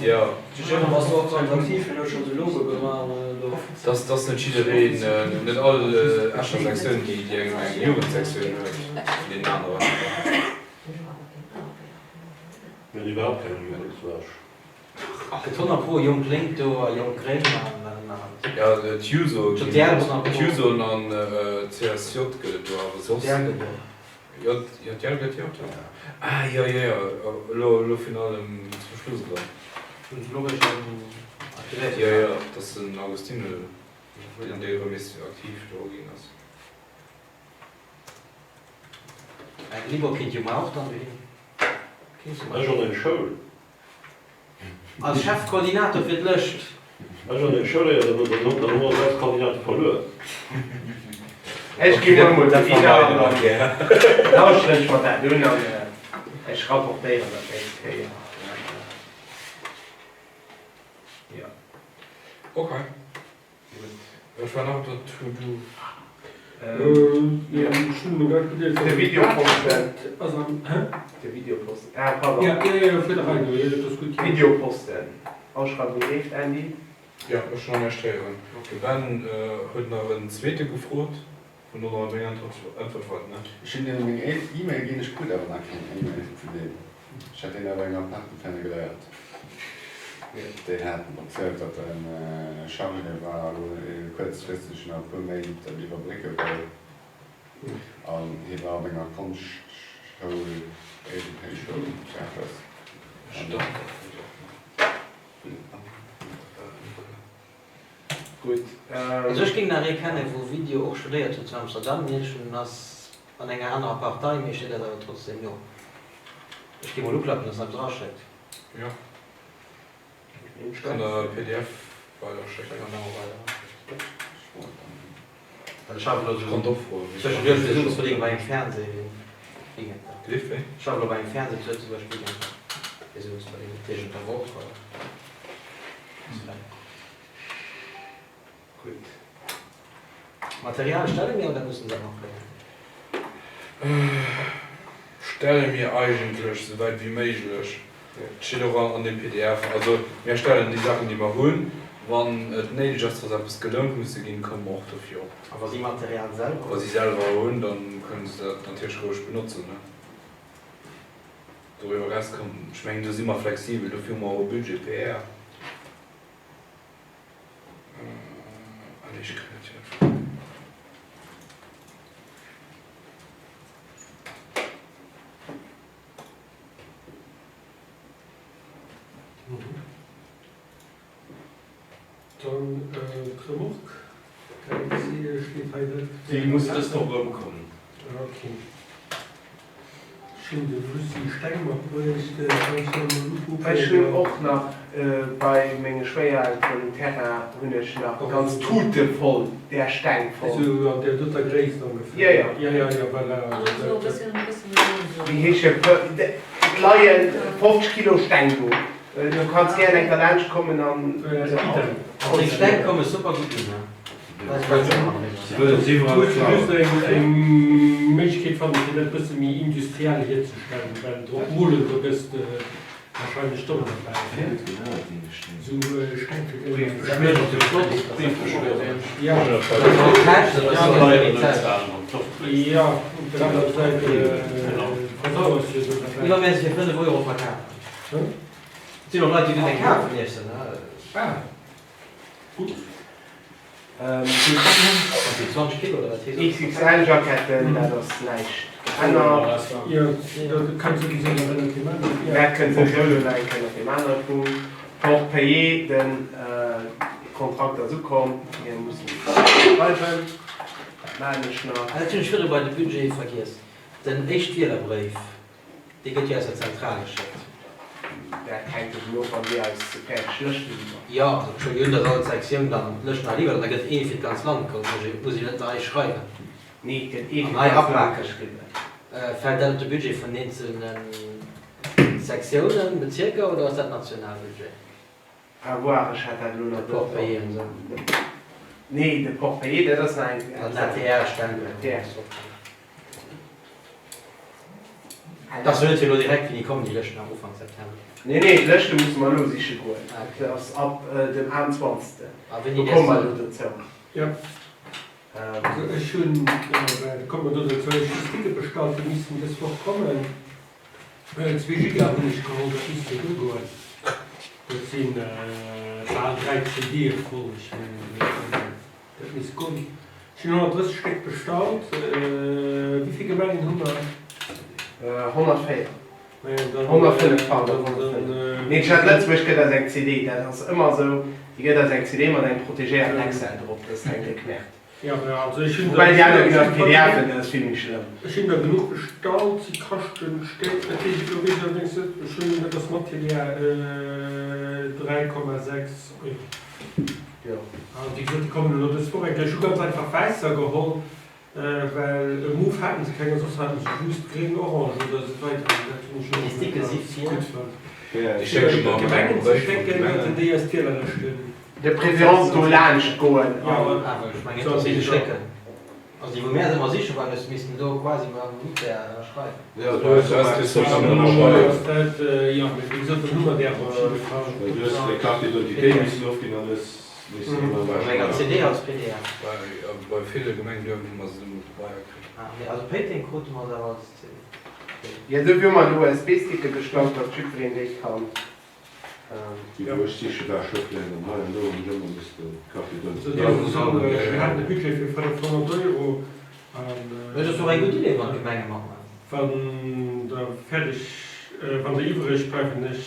Jo. De Jérôme ass do och ganz aktiv, hien huet schonns e Logo gemaach do. Dass dass net jiddereen, net all Escher Sektioun, déi eng Jugendsektioun huet, vun deenen aneren. Mir hunn iwwerhaapt keng Jugend zu Esch. Gëtt 100 pro Jonk Lénk do a Jonk Gréng an nach alles. Jo, d'Juso ginn et, d'Jusoen an d'CSJ gëtt et do, awer soss. D'JL gëtt och. Jo, d'JL gëtt jo och do. Ah jo, jo, jo, elo, elo virun allem zum Schluss erëm. Hunn se elo réischt erëm aktivéiert? Jo, jo, et ass den Augustine, deen dee erëm nees aktiv do ginn ass. Eng Libre kinnt jo mar och dann dohin. Ech an eng Schoul. Als Chefkoordinator fir d'Lëscht. Ech an eng Schoul, éier dann dann hu mer 6 Kandidate verluer. Ech ginn emol dohinner an dann lauschteren ech mer dat un an ech rapportéieren dat nächst Kéier. Jo. Ok. Ech war nach op der To-Do. De Video posten. De Video posten. Ah, pardon. Video posten. Ausschreiwung leeft, Andy. Jo, ech hunn nach näischt héieren. De Ben huet nach en zweete gefrot, wou en och nach op meng Äntwert waart, ne? Ech hunn deem meng E-Mail ginn, ech krut awer nach keng E-Mail vun deem. Ech hat deen awer enger Party kenne geléiert. Deen hat erzielt, datt en chargé war a lo kuerzfristeg nach e puer Méint dat iwwerbrécke wëll. An hie war op enger Konschtschoul, Héichschoul, sou eppes. Gutt. Also ech géing nach ee kennen wou Video och studéiert huet zu Amsterdam, mee en ass an enger anerer Partei, mee steet dat awer trotzdem no. Ech géing mol uklappen dass en eppes eraschéckt. Jo, ech kann der e pdf weider schécken. Well ech schaffen elo Ech kann d'Ofroen, wéi zwëschenduerch fir Suen ze verdéngen bei engem Fernseh, wéi geet dat? Wéi wéi? Ech schaffen elo bei engem Fernseh zu Lëtzebuerg, wéi geet dat fir Suen ze verdéngen, dat heescht un der Woch oder esou weider. Gutt. Material stelle mir oder mussen se dat nach bréngen? Stelle mir eigentlech souwäit wéi méiglech. Et steet och an deem pdf. Also mir stellen déi Saachen, déi mer hunn. Wann et néideg ass, dass eppes gelount musse ginn, komme mer och dofir op. A wa si Material selwer hunn? Wa si selwer hunn, da kënne se dat natierlech roueg benotzen. Doriwwer eraus, ech mengen, do si mer flexibel. Dofir hu mer och e Budget PR. Allez, ech kréien dat jo net voll. Dann d'Remorque, déi steet hei net. Déi muss dës Woch erëmkommen. Ok. Ech hunn de Lucie Steng matbruecht, kann ech nach emol ukucken. Ech hunn och nach bei menge Schwéierelteren um Terrain hunn ech nach ganz Tute voll där Steng fonnt. Esou an där doter Gréisst ongeféier? Jo, jo. Jo, jo, jo, voilà. Wéi heesche Et leie 50 Kilo Steng do. Du kanns gären eng Kéier laanscht kommen an se Déi Steng komme super gutt un, ne? Just eng Méiglechkeet fannen, fir dat bësse méi industriell hierzestellen, well drop molen, do gëss de warscheinlech domm derbäi. Esou Steng fir Jo, op der anerer Säit versauers jo esou derbäi. Iwwer mär se fir 5 Euro verkafen. Et sinn och Leit, déi dofir kafen, Iessen. Ah, gutt. XXL Jacketten, dat ass näischt geännert. Dat kënnt souwisou elo nach eng Kéier ënnert deem anere Punkt. Port payé, de Kontrakt ass ukomm, mir mussen ënnerschreiwen. Dat maachen ech nach. Ah, dat hunn ech virdru bei de Budgete vergiess, den Éischtwielerbréif. Dee gëtt jo aus der Zentral geschéckt. Dat hänkt dovun of, wann dir eis fäerdeg Lëschte liwwert. Jo, also ech huelen un, datt all Sektioun dann d'Lëschten hei liwwert an da gëtt ee fir d'ganz Land geholl. Muss muss ech net nei schreiwen Nee, et gëtt ee an fir nei d'ganz Land apaken. geschriwwen. Fält dat op de Budget vun den eenzelne Sektiounen, Bezierker oder ass dat Nationalbudget? À voir, ech hat dat elo nach De Port-payé an esou. Nee, de Port-payé, dat ass nach eng. An den ATR-Stempel. ATR. Dat ass jo net fir elo direkt, wéini kommen déi Lëschten am Ufank September? Nee, nee, d'Lëschte musse mer elo siche goen. Dat ass ab dem 21. A wéini Do komme mer däers elo dozou. Jo. Also ech hunn, da komme mer do dozou, ech hu Sticke bestallt, déi missten dës Woch kommen. Zwee Giga hunn ech geholl, dat misst jo duergoen. Dat si bal 3 CDe voll, ech mengen dat misst goen. Ech hunn 130 Stéck bestallt. Wéi vill Gemengen hu mer? 104. 105, pardon, 105. Nee, d'Stad Lëtzebuerg gëtt eis eng CD, dat ass ëmmer esou, déi gëtt eis eng CD mat engem protegéierten Excel drop, dat ass eng déck Merde. Woubäi déi aner ginn als PDFen, dat ass vill méi schlëmm. Ech hunn der genuch bestallt, si kaschten d'Stéck, dat heescht elo weess ech allerdéngs net, ech hunn, dat ass mat TVA, 3,6 Euro. Jo. An wéi gesot, déi kommen elo dës Woch eng Kéier. Ech hu ganz einfach wäisser geholl, well e Move haten se keng a soss haten se just gréng, orange oder esou weider an dat hunn ech Déi och Sticke net si ganz fir? gutt fonnt. Déi schécke mer mat engem D'Gemengen ze Bréif vun schécken, Gemengen. datt déi eis d'Wielerlëschten. De préférence do laanscht goen Jo, an. Awer ech mengen net, datt si se schécken. Also déi wou mär se ëmmer siche waren, hues de missten do quasi mam Notaire ënnerschreiwen. Jo, du hues och eppes missen ënnerschreiwen. Jo, mee wéi gesot, dann hu mer déi awer op jidde Fall. Du hues deng Carte d'identité missen ofginn an hues missen ënnerschreiwen. Eng als CD, als PDF? Bei ville Gemengen duerfen hu mer se nëmme op Pabeier kritt. Ah, mee also Péiteng krute mer se awer als CD. Jo, dofir hu mer elo USB-Sticke bestallt, datt jiddwereen déi kann. Déi wou ech siche war Schëffleng an hei an do hunn ech ëmmer missten Carte d'identité. Mir haten e Budget fir 500 Euro an. Mee et ass och eng gutt Idee wann d'Gemenge matmaachen. Wann der fäerdeg, wann der iwwereg bleiwen, ech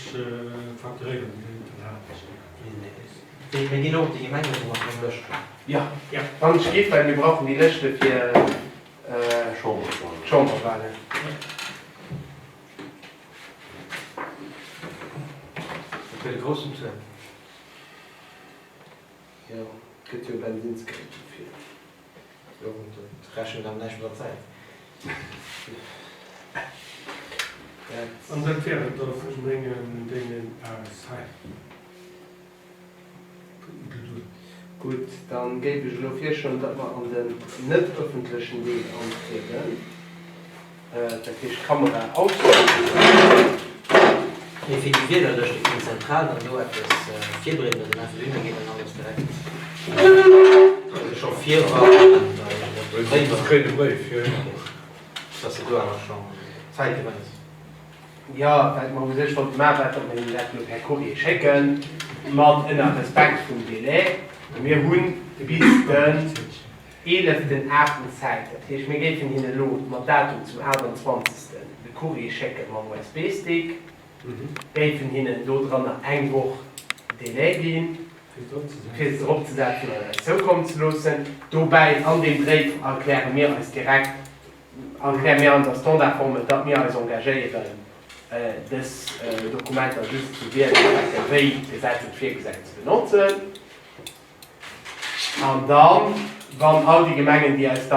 facturéieren déi dann hat ech. Mir ginn och op déi Gemengen wou mer keng Lëscht hunn. Jo, wann ech giff, well mir brauchen déi Lëschte fir d'Chamberwahlen. Dat gëtt e groussen Tour. Jo, et gëtt jo e Bensinnsgeld dofir. Jo, dat rechent awer näischt mat der Zäit. Dat. An dat wär et da vu mengen Déngen aus hei. Gutt, da géif ech elo virschloen, datt mer an den net ëffentlechen Deel antrieden, dat heescht d'Kamera ausschalten. Mee fir déi Wielerlëschte vun Zentral dann do eppes virbereeden, datt een einfach dohinner geet an alles direkt, also scho virwarnen, datt se do awer schonn Zäit gewënnt. Jo, wat mer u sech wollte maachen, war, datt mer hinnen dat elo per Courrier schécken, mat ënner Respekt vum Délai. Mir hu bis den eeleften aachten Zäit. Dat heescht, mir géifen hinnen elo mat Datum zum 28. de Courrier schécke mam USB-Stick, géifen hinnen dodranner eng Woch Délai ginn, fir se eropzesetzen an eis zoukommen ze loossen. Dobäi an deem Bréif erkläre mir eis direkt, Erkläre mir an der Standardformel, datt mir eis engagéieren, dës Dokumenter just zu Wielzwecken, wéi d'Gesetz et virgesäit, ze benotzen. An dann, wann all déi Gemengen, déi eis da.